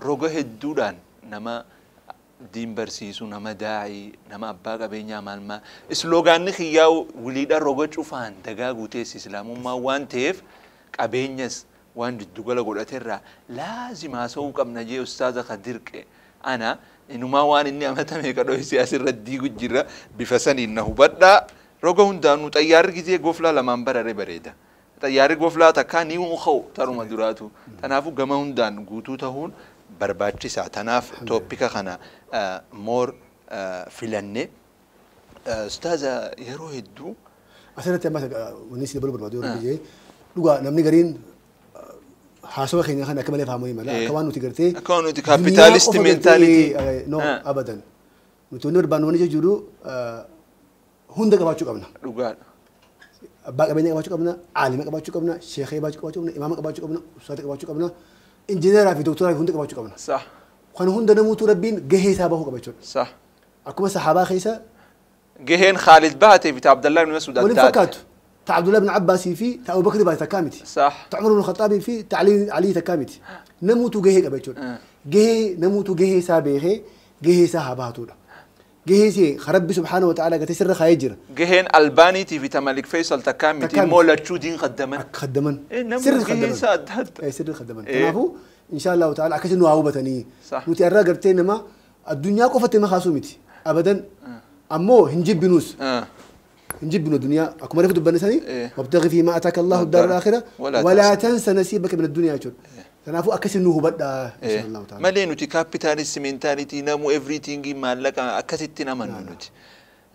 roga hedduudhaan nama diin barsiisu, nama daa'ii, nama abbaa qabeenyaa maal maal. Isloogaanni xiyyaa wiliidha roga cufaan dagaa guuteessi islaamummaa waan ta'eef qabeenyas waan jiddugala godhateerraa laazima haasa'uu qabna jee ustaaza ka dirqe. Ana inumaa waan inni amatame kadhoo siyaasirra diigu jira bifa saniin na hubadhaa. Roga hundaanuu xayyaarri gizee goflaa lamaan barare bareeda. Xayyaarri goflaa takkaa ni ka'u taruma duraatu. Kanaafuu gama hundaan guutuu ta'uun barbaachisaa. Tanaaf tooppika kana moor filanne. Ustaaza yeroo hedduu. Asirratti ammas wanni isin dabaluu barbaadu yeroo biyya dhugaa namni gariin haasawa keenya kana akka malee fahamuu mala akka waan nuti gartee. Akka waan nuti kaapitaalisti meentaalitii. No abadan. Nuti wanni barbaannu wanni jechuudha hunda qabaachuu qabna. Dhugaadha. Abbaa qabeenya qabaachuu qabna, aalima qabaachuu qabna, sheekee qabaachuu qabna, imaama qabaachuu qabna, ustaaza qabaachuu qabna. Injineeraa fi doktoraa fi hunda qabaachuu qabna. Sax. Kan hunda namuutu rabbiin gahee isaa bahuu qaba jechuudha. Sax. Akkuma sahaabaa keessa. Gaheen Khaalid bahatee fi Abdallah ibn Mas'ud adda Waliin fakkaatu. Ta Abdullah ibn Abbaasii fi ta Abubakar baate takkaa miti. Sax. Ta Umar ibn Khaxaabii fi ta Alii takkaa miti. Namuutu gahee qaba jechuudha. Gahee namuutu gahee isaa beekee gahee isaa haa bahatudha. Gahee see Rabbi subhaanahu wa ta'ala gatee sirra kaayee jira. Gaheen Albaaniitii fi ta Malik Faisal takkaa miti immoo lachuu diin khaddaman. Akka khaddaman. Sirri khaddaman. Isaa adda adda. Sirri khaddaman. Kanaafuu inshallah ta'ala akkasi nu haa hubatanii. Nuti irraa gartee nama addunyaa qofatti nama kaasuu miti. Abadan ammoo hin jibbinuus. Hin jibbinu duniyaa akkuma reefu dubbanne sanii wabtaghi fi ma ataaka Allahu daar al-aakhira walaa tansa nasiibaka min ad-dunyaa jechuudha. Kanaafuu akkasi nu hubadha insha Allahu ta'ala. Malee nuti capitalist mentality namu everything maallaqa akkasitti namannu nuti.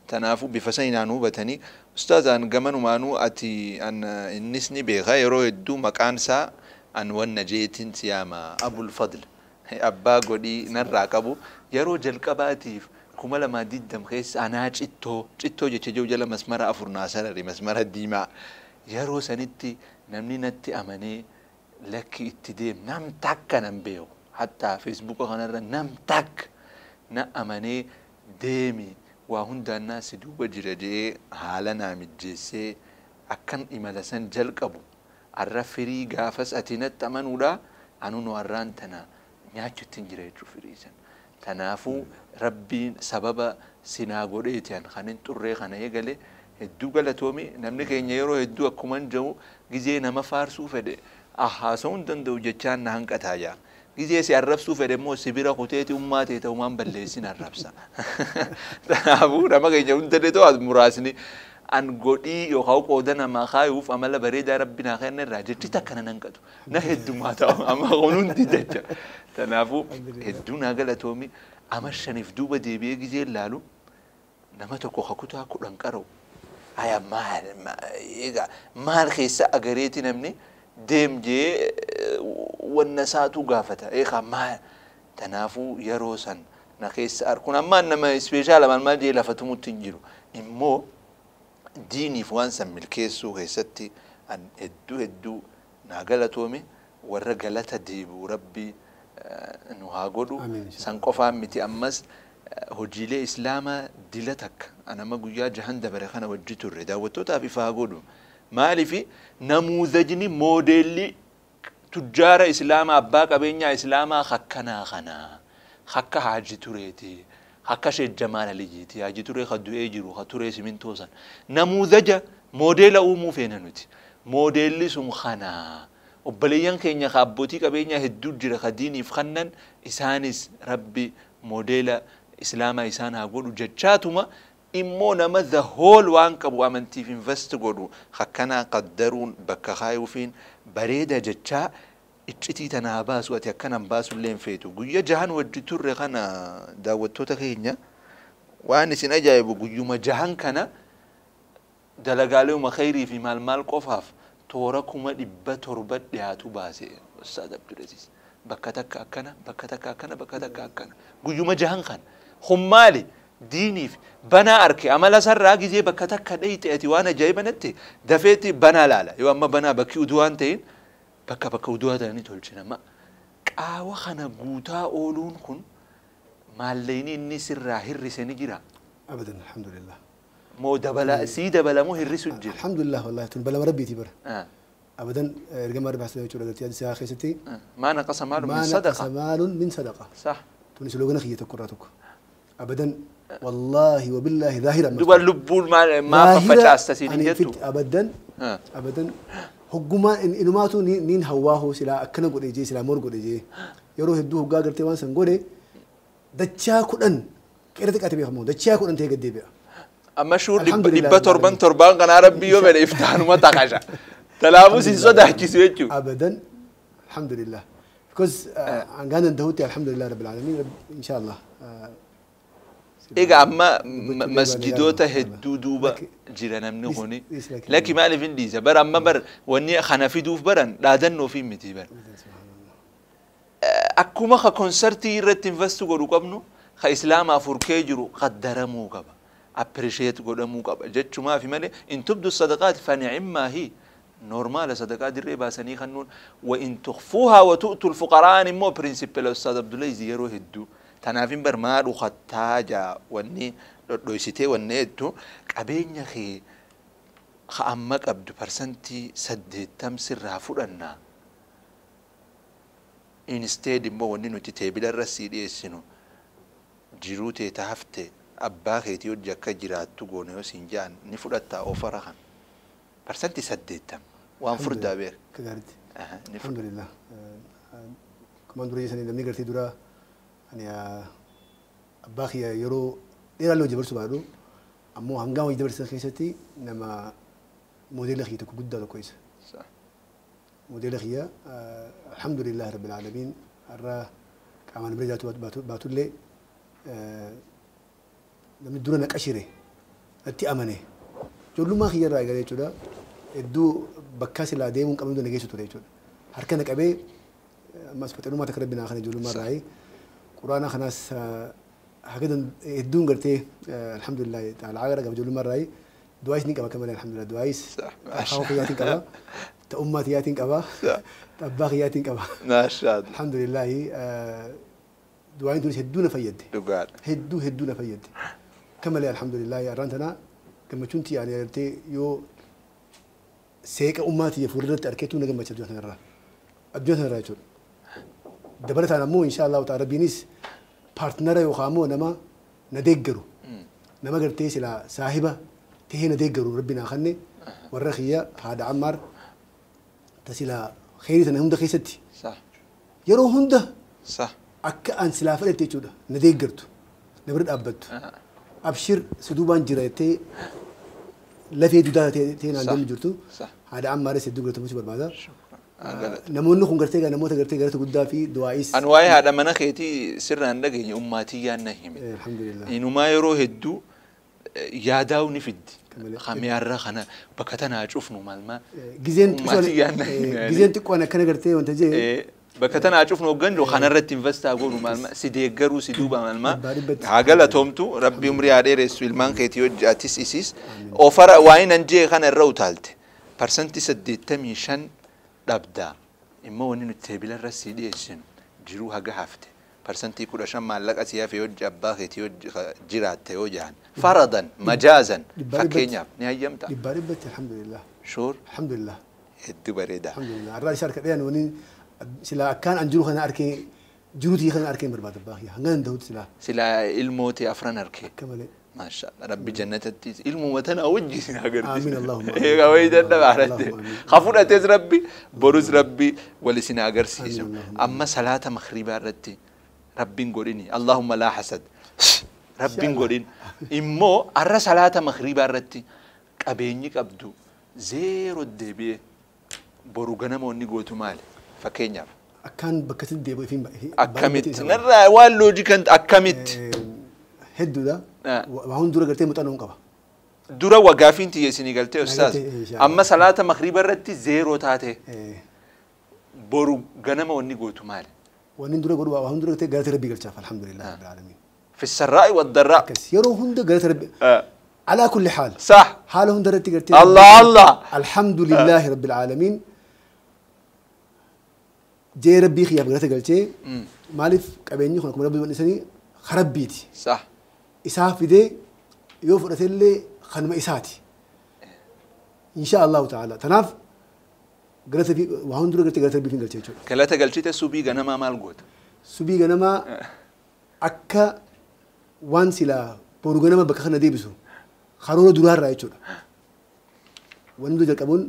Kanaafuu bifa saniinaan hubatanii ustaazaan gamanumaanuu ati innis ni beeka yeroo hedduu maqaan isaa an wanna jeetiin siyaama Abul Fadl abbaa godhii narraa qabu yeroo jalqabaatiif 2020 keessa anaa cittoo jecha jiru jala masmara 4 naa sarare masmara diimaa yeroo sanitti namni natti amanee lakki itti deem nam takka nan beeku hattaa feesbuuka kanarra nam takka na amanee deemi waa hundaan naa si duuba jira jedhee haala naa mijjeessee akkan imala san jalqabu arra firii gaafas ati natti amanuudha anuu arraan tana nyaachuutti hin jira jechuu firii san. Kanaafuu rabbiin sababa sinaa godheeti an kan hin xurree kana eegale hedduu galatoomi namni keenya yeroo hedduu akkuma hin jiru gizee nama faarsuu fedhe haasa'uu hin danda'u jechaan na hanqataa jira. Gizee si arrabsuu fedhe immoo sibira kuteeti ummaa ta'e ta'umaan balleessin arrabsa. Kanaafuu nama keenya hundallee ta'u muraasni an godhii yookaan qooda namaa kaayuuf amala bareedaa rabbi naa kenna irraa jechi takka nan hanqatu na heddumaa ta'u amma kun hundi jecha. Kanaafuu hedduu naa galatoomi ama shaniif duuba deebi'ee gizee ilaalu nama tokko kakutaa 10 qara'u. Aya maal egaa maal keessa agareeti namni deem jee wanna isaatu gaafata. Egaa maal kanaafuu yeroo san na keessa arkuun ammaan nama ispeeshaala maal maal jee lafa tumutti hin jiru. Immoo diiniif waan san milkeessuu keessatti an hedduu hedduu naa galatoome warra galata deebi'u rabbi nu haa godhu. San qofaan miti ammas hojiilee islaamaa dila takka anama guyyaa jahan dabare kana wajji turre daawwattootaaf ifa haa godhu. Maaliif namuuzajni moodeelli tujjaara islaamaa abbaa qabeenyaa islaamaa hakkanaa kanaa hakka haaji tureeti. Akka Sheekh Jamaal Aliyyiiti haaji turee ka du'ee jiru ka turee simintoo san namuuzaja moodeela uumuu feena nuti moodeelli sun kanaa obboleeyyan keenya ka abbootii qabeenyaa hedduu jira ka diiniif kannan isaanis rabbi moodeela islaamaa isaan haa godhu jechaatuma immoo nama the whole waan qabu amantiif invest godhu akkanaa qaddaruun bakka kaayuufiin bareeda jechaa iccitii tanaa baasu ati akkanan baasu illee hin feetu. Guyya jahan wajji turre kana daawwattoota keenya waan isin ajaa'ibu guyyuma jahan kana dalagaaleuma khayrii fi maal maal qofaaf toora 700,000 dhiyaatu baase Ustaaz Abdulaziz. Bakka takka akkana bakka takka akkana bakka takka akkana guyyuma jahan kana hummaali diiniif banaa arke amala sarraa gizee bakka takka dhayite ati waan ajaa'iba natti dafeetti banaa laala yoo amma banaa bakki uduu waan ta'in bakka bakka uduu ta'anii tolchina ma qaawa kana guutaa ooluun kun maallayni inni sirraa hir'ise ni jira. Abadan alhamdulillah. Moo dabala sii dabalamoo hir'isu jira. Alhamdulillah wallahi tun balama rabbiiti bara. Abadan ergama rabbi haasa'ee jechuudha galtee hadisaa keessatti. Maa naqasa maalun min sadaqa. Maa naqasa maalun min sadaqa. Sah. Tun sloogana kiyya tokko irraa tokko. Abadan والله وبالله ظاهرا دوبا لبول ما ففجاست سيدي جتو ابدا ابدا هجما انماتو نين هواه سلا اكنا غودي جي سلا مور غودي جي يرو هدو هغا غرتي وان سن غودي دچا كدن قيرت قاتبي خمو دچا كدن تي غدي بي اما شور دبا توربان توربان غنا ربي يوم الافتان ما تقاشا تلابو سي صدح كيسوچو ابدا الحمد لله because ان دهوتي الحمد لله رب العالمين ان شاء الله. Egaa amma masjidoota hedduu duuba jira namni kuni lakki maaliif hin dhiisa bara amma bar wanni kana fiduuf baran dhaadannoo fi miti bara. Akkuma ka konsartii irratti invest godhu qabnu ka islaamaaf furkee jiru qaddaramuu qaba appreciate godhamuu qaba jechumaa fi malee in tubdu sadaqaat fa ni'immaa hi normaala sadaqaa dirree baasanii kannuun wa in tukhfuuhaa wa tu'tu alfuqaraan immoo pirinsipila Ustaaz Abdulaziz yeroo hedduu. Tanaafin bar maa dhukataa jaa wanni dhodhoysitee wanni hedduu qabeenya kee ka amma qabdu 80% sirraa fudhannaa. Instead immoo wanni nuti teebila irra sii dhiyeessinu jiruu tee hafte abbaa keetii hojii akka jiraattu goone yoo siin jaan ni fudhattaa ofara kan 80% waan furdaa beer. Akka gaariitti. Alhamdulillah. Kumaan dura jeesanii namni gartee dura ani abbaa kiyya yeroo dheeraa loo jabarsuu baadhu Ammoo hangaa wayii dabarsan keessatti nama modeela kiyya tokko guddaa tokko isa. Modeela kiyya alhamdulillahi rabbil aalamiin har'a qaamaan bira jiraatu baatullee namni dura na qashire natti amane ijoollummaa kiyya irraa eegalee jechuudha. Hedduu bakka silaa deemuun qabnu na geessu ture jechuudha. Harka na qabee ammas faxinummaa takka rabbi naa kana ijoollummaa irraa quraana kanaas هكذا هدون قلتي الحمد لله تعالى عقرة قبل جول مرة دوايس نقبا كمان الحمد لله دوايس خوفياتي قبا تأماتياتي قبا تباغياتي قبا ما شاء الله الحمد لله دواين تونس هدونا في يدي هدونا في يدي كمل الحمد لله يا رانتنا كما كنت يعني قلتي يو سيك أماتي فررت أركيتونا كما تشدونا الرا أدونا الرجل دبرت أنا مو إن شاء الله تعالى بينيس بارتنر يخامو نما ندقرو نما قرتي سلا صاحبة تهي ندقرو ربنا خني والرخية هذا عمر تسلا خيري أنا هندا خيستي صح يرو هندا صح أك أن سلا فلتي تشودا ندقرتو نبرد أبدتو أبشر سدوبان جريتي لفي دودا تين عندهم جرتو صح هذا عمر سدوبرتو مش بربادة namoonni kun gartee namoota gartee gartuu guddaa fi du'aa'is. An waa'ee haadha mana keetii sirnaan dhageenye ummaatii yaadna hime. Alhamdulillah. Inumaa yeroo hedduu yaadaa'u ni fiddi. Kamiyaarra kana bakka tanaa cufnu maal maa. Gizeen xiqqoon akkana gartee wanta jee. Bakka tanaa cufnu hoggan jiru kanarratti investaa goonu maal maa si deeggaruu si duuba maal maa. Haa galatoomtu rabbi umrii haa dheeressu ilmaan keetii hojii atis isiis. Ofara waa'ee nan jee kana irra utaalte. 85% dhabdaa immoo wanni nuti teebila irra sii dhiyeessinu jiruu haga hafte 15% maallaqa si hafe hojii abbaa keetii hojii jiraatte yoo jahan faradan majaazan fakkeenyaaf ni hayyamta. Dhibbaa dhibbatti alhamdulillah. Shuur. Alhamdulillah. Hedduu bareeda. Alhamdulillah. Har'a isa harka dhiyaan wani silaa akkaan an jiru kana arkee jiruutii kana arkee barbaada abbaa kiyya hanga danda'utti silaa. Silaa ilmooti afran arkee. Akka malee. ما شاء الله ربي جنتي علم وتنا وجهي آمين اللهم إيه ويدا بعرفت خفونا تيز ربي بروز ربي ولسنا أجرسيزم أما صلاة مغربة رتي ربي نقولني اللهم لا حسد ربي نقولين إمو أرى صلاة مغربة رتي قبيني قبدو زيرو الدبي بروجنا ما وني مال فكينيا أكان بكت الدبي فين أكمت نرى واللوجي كنت أكمت هدو ده وهون دورة قلتي متأنهم قبا دورة وقافين تيجي سيني قلتي أستاذ أما صلاة مغرب رتي زيرو تاتي برو جنما وني قوتو مال ونين دورة قلوا وهون دورة قلتي قالت ربي قلت شاف الحمد لله رب العالمين في السراء والضراء يرو هند قالت ربي على كل حال صح حالهم درتي قلتي الله الله الحمد لله رب العالمين جي ربي خياب قالت قلتي مالف قبيني خلكم ربي ونسني خرب بيتي صح إساف دي يوفرت اللي خنم إساتي إن شاء الله تعالى تناف قلت في وهون درو قلت بي فين قلت كلاتا قلت سوبي غنما مال قوت سوبي غنما أكا وان سلا بورو غنما بكخنا دي بسو خارورو دولار رايچو وندو جلقبون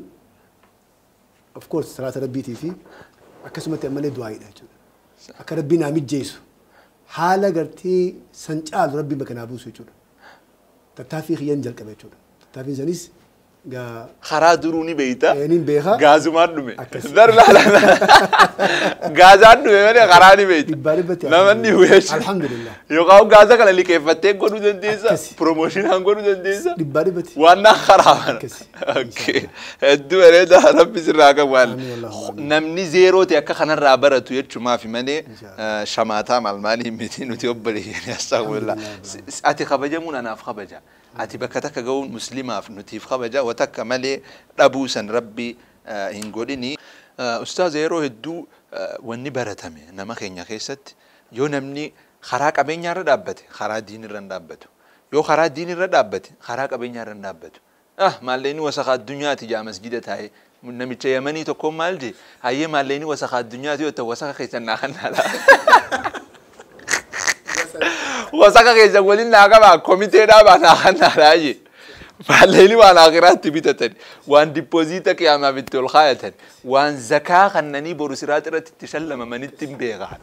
of course صلاة ربي تي في أكا سمتي أمالي دعائي رايچو أكا ربي نامي جيسو حالة قرتي سنجال ربي مكان أبوس يجور تتافي خيان جل كبير يجور تتافي زنيس خرا دروني بيتا يعني بيها غاز ما ندمه در لا لا غازان ندمه ماني خراني بيتا لا مني ويش الحمد لله يقاو غازا كلا اللي كيف فتك قدو دنديسا بروموشن هان قدو دنديسا وانا خرا اوكي الدو ريدا ربي سراك وال نمني زيرو تي اكا خنا رابرتو يچو ما في ماني شماتا مال مالي متين وتيوبلي يعني استغفر الله اتي خبجمون انا في خبجه ati bakka takka ga'uun muslimaaf nutiif kabaja wa takka malee dhabuu san rabbi hin godhini. Ustaaza yeroo hedduu wanni baratame nama keenya keessatti yoo namni karaa qabeenyaarra dhaabbate karaa diinirra hin dhaabbatu. Yoo karaa diinirra dhaabbate karaa qabeenyaarra hin dhaabbatu. Maalleen wasakha addunyaati jaa masjida taa'ee namicha Yamanii tokkoon maal jee hayyee maalleen wasakha addunyaati yoo ta'u wasakha keessan naa kannaadha. Wasaka keessa waliin naa qaba komitee dhaabaa naa kannaadha jee. Maalleen waan akhiraatti bitatan waan dippooziita qiyaamaaf itti ol kaayatan waan zakaa kannanii boru siraat irratti itti shallamamanitti hin beekan.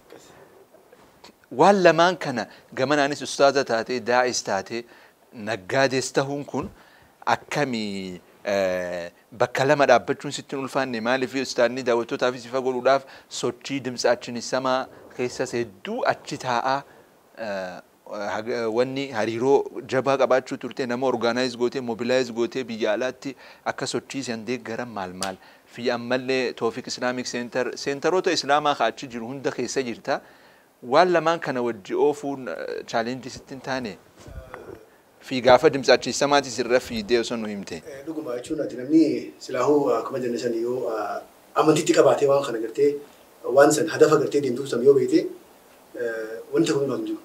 Waan lamaan kana gamanaanis ustaaza taatee daa'is taatee Naggaadees tahuun kun akkamii bakka lama dhaabbachuun sitti hin ulfaanne? Maaliif ustaanni daawwattootaafis ifa godhuudhaaf sochii Dimtsaachin Samaa keessas hedduu achi taa'aa wanni hariiroo jabaa qabaachuu turte, nama organize gootee, mobilize gootee, biyya alaatti akka sochii san deeggaran maal maal fi ammallee Toofiq Islamic Center, seenteroota islaamaa ka achi jiru hunda keessa jirta. Waan lamaan kana wajji oofuun challenge sitti hin taane? Fi gaafa Dimtsaachin Samaatis irra fiidee osoo nu himte. Dhuguma jechuun ati namni silaahuu akkuma jenne san yoo amantiitti qabaatee waan kana gartee waan san hadafa gartee deemtuuf san yoo beekte wanti tokko hin jiru.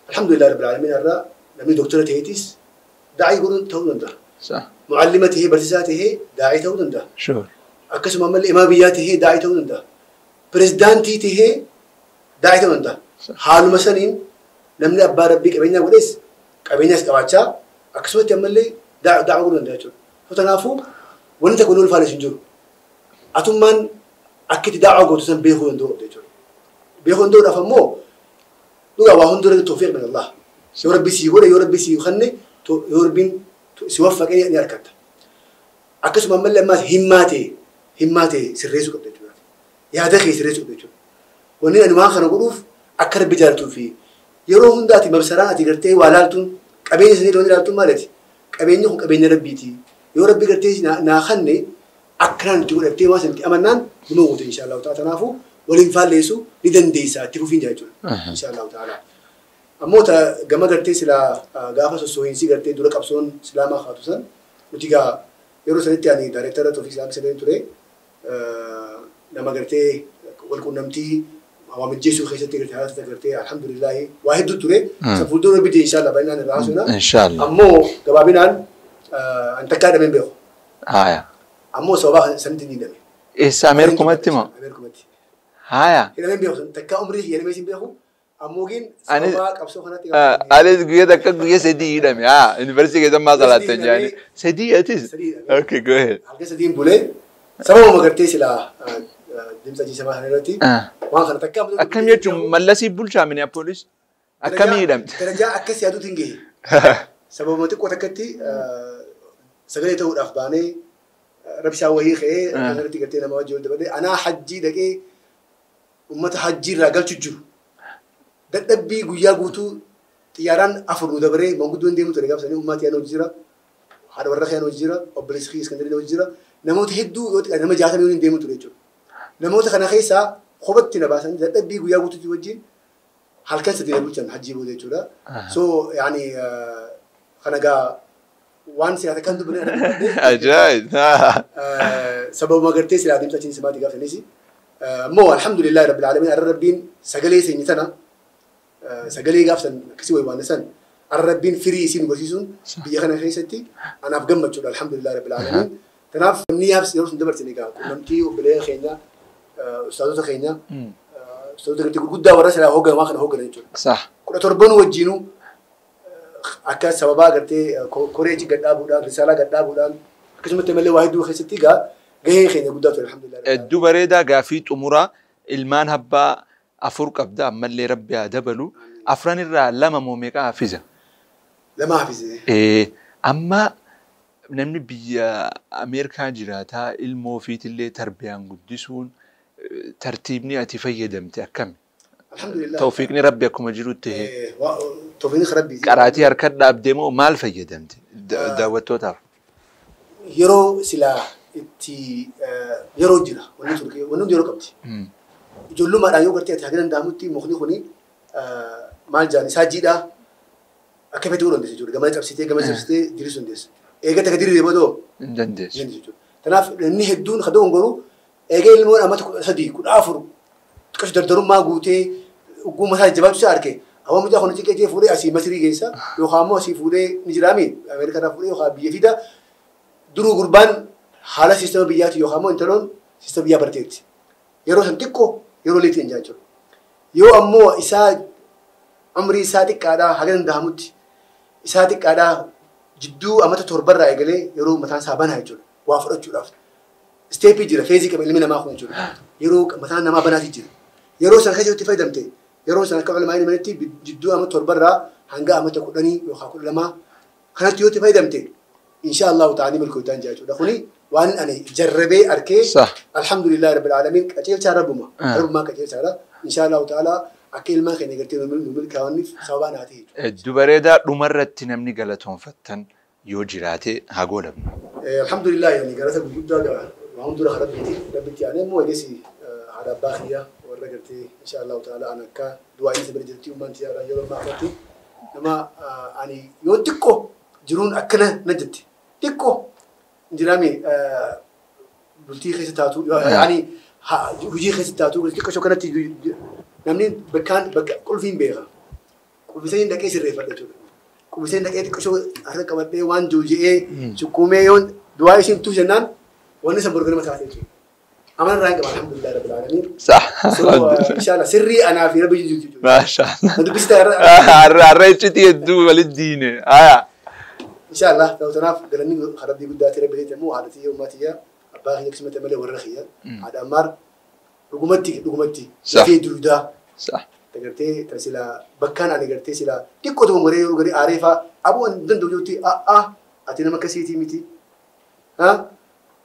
Alhamdulillah rabbil alamin, irraa namni doktora ta'eetis daa'ii godhuu ta'uu danda'a. Muallima tahee, barsiisaa tahee daa'ii ta'uu danda'a. Akkasuma ammallee imaa biyyaa tahee daa'ii ta'uu danda'a. Pirezidaantii tahee daa'ii ta'uu danda'a. Haaluma saniin namni abbaa rabbii qabeenyaa godhes qabeenyaas qabaachaa akkasumatti ammallee da'aa godhuu danda'a jechuudha. Kanaafuu wanti tokko ulfaanis hin jiru. Atummaan akka itti da'aa gootu san beekuu danda'u qabda jechuudha. Beekuu danda'uudhaaf ammoo dhugaa waa hunduratti tawfiiq min Allah. Yoo rabbi sii godhe, yoo rabbi sii kanne, yoo rabbiin si waffaqee ni argatta. Akkasuma ammallee ammaas himmaa ta'e sirreessuu qabda jechuudha. Yaada kee sirreessuu qabda jechuudha. Wanni ani waan kana godhuuf akka rabbi jaalatuu fi yeroo hunda ati mabsaraan ati gartee waa laaltuun qabeenya sanii yeroo ilaaltuun maalati? Qabeenyi kun qabeenya rabbiiti. Yoo rabbi gartee naa kanne akkanaan itti godhattee waan sanatti amannaan numa goote insha Allahu ta'ala. Kanaafuu waliin faalleessu ni dandeessa, itti fufiin jira jechuudha. Insha Allahu ta'ala. Ammoo gama gartee silaa gaafa sossoohiinsi gartee dura qabsoon islaamaa kaatu san nuti gaa yeroo sanitti ani daayireektara Toofiq Islamic Center ture, nama gartee wal quunnamtii waa mijjeessuu keessatti gartee haala gartee alhamdulillahi waa hedduu ture. San fuuldura rabbi insha Allah bal'inaan irraa haasofna. Inshallah. Ammoo gabaabinaan an takkaa hidhamee hin beeku. Haya. Ammoo sababa sanitti ni hidhame. Eessa, Ameerikumatti moo? Ameerikumatti. Haya. Hidhamee hin beeku, takkaa umrii hidhamee hin beeku. Ammoo gin Ani- sababa qabsoo kanatti. Anis guyyaa takka guyyaa 3 hidhame. Haa, yuunivarsiitii keessa maa salaattan jaani. Sadii atis? Sadii hidhame. Okay, go ahead. Halkan sadiin bulee sababuma gartee silaa deemsa jiisamaa kana irratti waan kana takkaa. Akkam jechuun mallasii bulchaa Minneapolis? Akkamii hidhamte? Darajaa akkas yaaduutiin gahe. Sababuma xiqqoo takkatti sagalee ta'uudhaaf baanee rabshaa wahii ka'ee kanarratti gartee nama wajjin wal dabalee anaa hajjii dhaqee uummata hajjii irraa galchu jiru. Dadhabbii guyyaa guutuu xiyyaaraan afur nu dabaree manguddoon deemu ture gaafsanii uummata yaan hojii jira. Haadha warra kiyaan hojii jira. Obboleessi kiyya Iskandariin hojii jira. Namoota hedduu yoo xiqqaate nama 60 waliin deemu ture jechuudha. Namoota kana keessaa kophatti na baasanii dadhabbii guyyaa guutuutti wajjin halkan 3 na bulchan hajjii booda jechuudha. So yaani kana gaa waan siyaasa kan dubbanne. Ajaa'ib. Sababuma gartee silaa adeemsa achiin simaati gaafanis. Ammoo alhamdulillahi rabbil alamin, arra rabbiin sagalee seenyi tana, sagalee gaafsan akkasii wayi waan san arra rabbiin firii isiin nu barsiisuun biyya kana keessatti anaaf gammachuudha, alhamdulillahi rabbil alamin. Kanaaf namni yaabs yeroo sun dabarsine egaa quunnamtii obboleeyyan keenya, ustaazota keenya, ustaazota gartee gurguddaa warra silaa hooggan waan kana hoogganan jechuudha. 17 wajjinuu akka sababaa gartee koreeji gadhaabuudhaan, risaalaa gadhaabuudhaan, akkasumatti malee waa hedduu keessatti egaa gahee keenya guddaa ture, alhamdulillah. Hedduu bareedaa. Gaafii xumuraa, ilmaan abbaa afur qabda, ammallee rabbi haa dabalu. Afran irraa lama moo meeqa hafiza? Lama hafise. Amma namni biyya Ameerikaa jiraataa ilmoo ofiitillee tarbiyaan guddisuun tartiibni ati fayyadamte akkami? Alhamdulillah. Tawfiiqni rabbi akkuma jirutti ta'e. Tawfiiqni rabbi. Qaraatii harka dhaabdee moo maal fayyadamte daawwattootaaf? Yeroo silaa itti yeroo jira wanni turke, wanni hundi yeroo qabdi. Ijoollummaadhaan yoo gartee ati haga danda'amutti mukni kuni maal jaan isaa jiidhaa akka fedhe godhuu dandeessa jechuudha. Gama cabsitee gama cabsitee diriirsuu dandeessa. Eega takka diriiree boodoo Hin dandeessu. hin dandeessu jechuudha. Kanaaf inni hedduun kan dogongoru eega ilmoon amata 13, 14 xiqqashu dardarummaa guutee ugguma isaa jabaatu isaa arge. Awwa mucaa kun ciqeetee fuudhee asii Masirii geessa yookaan immoo asii fuudhee ni jiraami Ameerikaa irraa fuudhee yookaan biyya fida. Duruu gurbaan haala siistama biyyaati yookaan immoo intaloon siistama biyyaa barteetti. Yeroo san xiqqoo yeroo leetii hin jechuudha. Yoo ammoo isaa umrii isaa xiqqaadhaa haga danda'amutti isaa xiqqaadhaa jidduu amata 7rraa eegalee yeroo mataan isaa banaa jechuudha waa fudhachuudhaaf. Step jira, phase qaba ilmi namaa kun jechuudha. Yeroo mataan namaa banaati jira. Yeroo san keessatti fayyadamte, yeroo san akka ulamaa himanitti jidduu amata 7rraa hanga amata 10 yookaan 12. Kanatti yoo itti fayyadamte insha Allahu ta'ala milkootaan jechuudha. Kuni waan ani jarrabee arkee alhamdulillahi rabbil aalamiin qajeelchaa rabbuma. Rabbumaa qajeelchaadha. Insha Allahu ta'ala akka ilmaan keenya gartee nu milkaa'aniif sababa naa ta'e. Hedduu bareedaa dhumarratti namni galatoonfattan yoo jiraate haa goolabnu. Alhamdulillah yani galata gurguddaa qaba. Waan dura rabbiiti. Rabbitti aanee immoo eges haadha abbaa kiyya warra gartee insha Allahu ta'ala an akka du'aa isa bira jirti ummaan tiyyaadha yeroo ammaa kanatti nama ani yoo xiqqoo jiruun akkana na jetti. Xiqqoo jiraame bultii keessa taatu yani hojii keessa taatu xiqqoo kanatti namni bakkaan bakka qulfiin beeka. Qulfiseen dhaqee sirreeffadha jechuudha. Qulfiseen dhaqee xiqqoo harka qabadhee waan jooja'ee sukkuumee yoon du'aa isheen tuuf jennaan wanni san borganama taate jechuudha. Amana irraa hin qaba alhamdulillah rabbil aalamiin. Sax. So inshallah sirrii anaa fi rabbi jechuudha. Maashaallah. Na dubbista Har'a iccitii hedduu walitti diine. Aya. Inshallah ta'u tanaaf galanni rabbii guddaati rabbi ta'e immoo haadha tiyya ummaa tiyya abbaa kiyya akkasumatti malee warra kiyya haadha ammaar dhugumatti dhugumatti lafee duudaa tagartee tan sila bakkaan ani gartee sila xiqqoo tokko garee yeroo garee aaree faa aboo ani danda'u jechuutti a'aa ati nama akkasiitii miti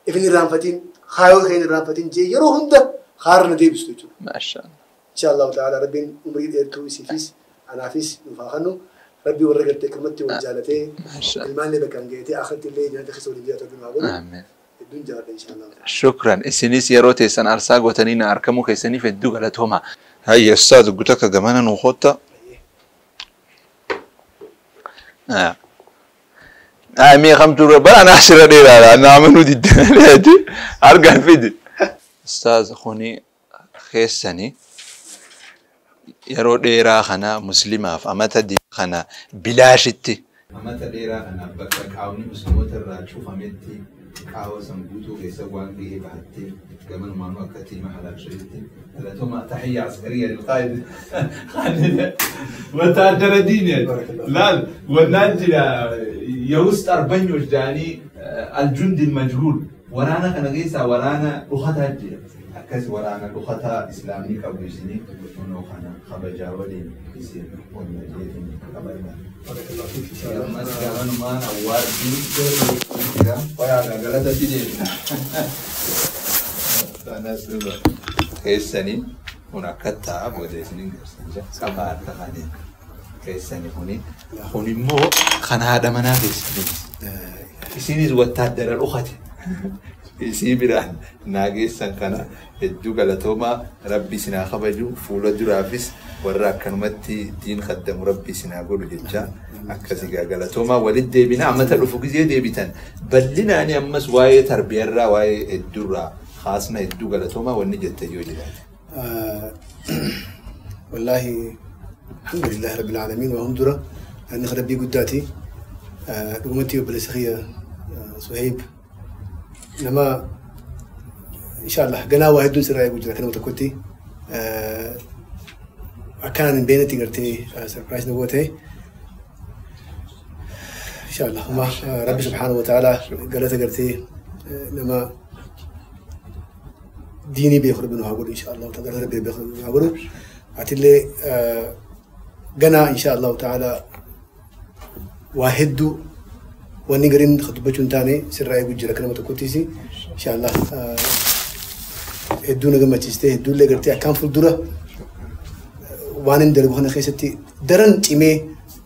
ifin irraanfatiin haayoo kan irraanfatiin jee yeroo hunda haara na deebistu jechuudha. Maashaallah. Insha Allahu ta'ala rabbiin umrii dheertuu isiifis anaafis nuuf haa kennu. Rabbi warra gartee akkamatti wal jaalatee ilmaan illee bakkaan ga'eetee akhirratti illee jannata keessa waliin jiraatu rabbiin haa godhu. Amiin. Hedduun jaaladha insha Allahu ta'ala. Shukran. Isinis yeroo teessan aarsaa gootanii na argamuu keessaniif hedduu galatooma. Hayya ustaaz guutuu akka gamana nuu kotta. Mee kamtu bara ana asirra dheeraadha. Na amanuu didde argaan fide. Ustaaz kuni keessanii yeroo dheeraa kana muslimaaf amata kana bilaashitti. Amata dheeraa kana bakka qaawni musliimoota irraa cufametti qaawa san guutuu keessa waan gahee bahattee gamanumaanuu akka tiima halaabsheetti galatoomaa taxiyya askariya lilqaa'id ወታደረ ዲን ላል ወናጅ የውስጥ አርበኞች ዳኒ አልጁንድ መጅሁል ወራና ከነ keessa waraana dhukataa jira akkas waraana dhukataa islaamni qabu isinii kunoo kana kabajaa waliin isin onna jeetiin kabajaa. Ammas gamanumaan awwaardiin jira qoyaa galatatti deebina. Keessanii kun akka ta'a booda isiniin garsiisa qabaa harka kaneen keessanii kuni kun immoo kan haadha manaa keessanii isinis wattaaddara dhukate. Isii biraan naageessan kana hedduu galatoomaa rabbi isinaa kabaju fuula duraafis warra akkanumatti diin kaddamu rabbi isinaa godhu jecha akkasii galatoomaa walitti deebina amata dhufu gizee deebitan bal'inaani ammas waa'ee tarbiyarraa waa'ee hedduurraa haasna hedduu galatoomaa wanni jette yoo jiraate. Wallaahi alhamdulillahi rabbil aalamiin waa hundura inni rabbii guddaati dhugumatti obboleessa kiyya Suheeb nama inshallah ganaa waa hedduun sirraa eegu jira kanuma tokkotti akkanaan hin beeknetti gartee sarpiraayis na goote inshallah uma rabbi subhaanahu wa ta'ala galata gartee nama diinii beeku rabbi nu haa godhu inshallah galata rabbi beeku nu haa godhu atillee ganaa inshallah ta'ala waa hedduu wanni gariin dubbachuu hin taane sirraa eegu jira kanuma tokkottis inshallah hedduu na gammachiiste hedduullee gartee akkaan fuuldura waan hin dalagu kana keessatti daran cimee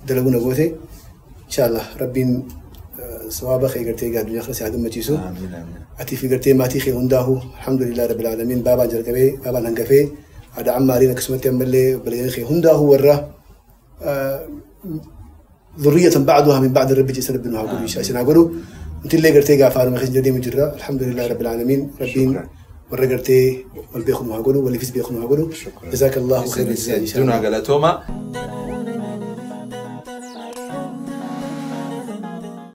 dalagu na goote inshallah rabbiin sawaaba kee gartee egaa addunyaa kana si haa gammachiisu atii fi gartee maatii kee hundaahu alhamdulillah rabbil aalamiin baabaan jalqabee baabaan hangafee haadha ammaariin akkasumatti ammallee obboleeyyan kee hundaahu warra ذرية بعضها من بعد الرب جل ربنا هقول إن شاء الله هقوله أنت اللي قرتي قافار ما خش جديد مجرى الحمد لله رب العالمين ربين ورقرتي والبيخون هقوله واللي فيس بيخون هقوله جزاك الله خير الجزاء.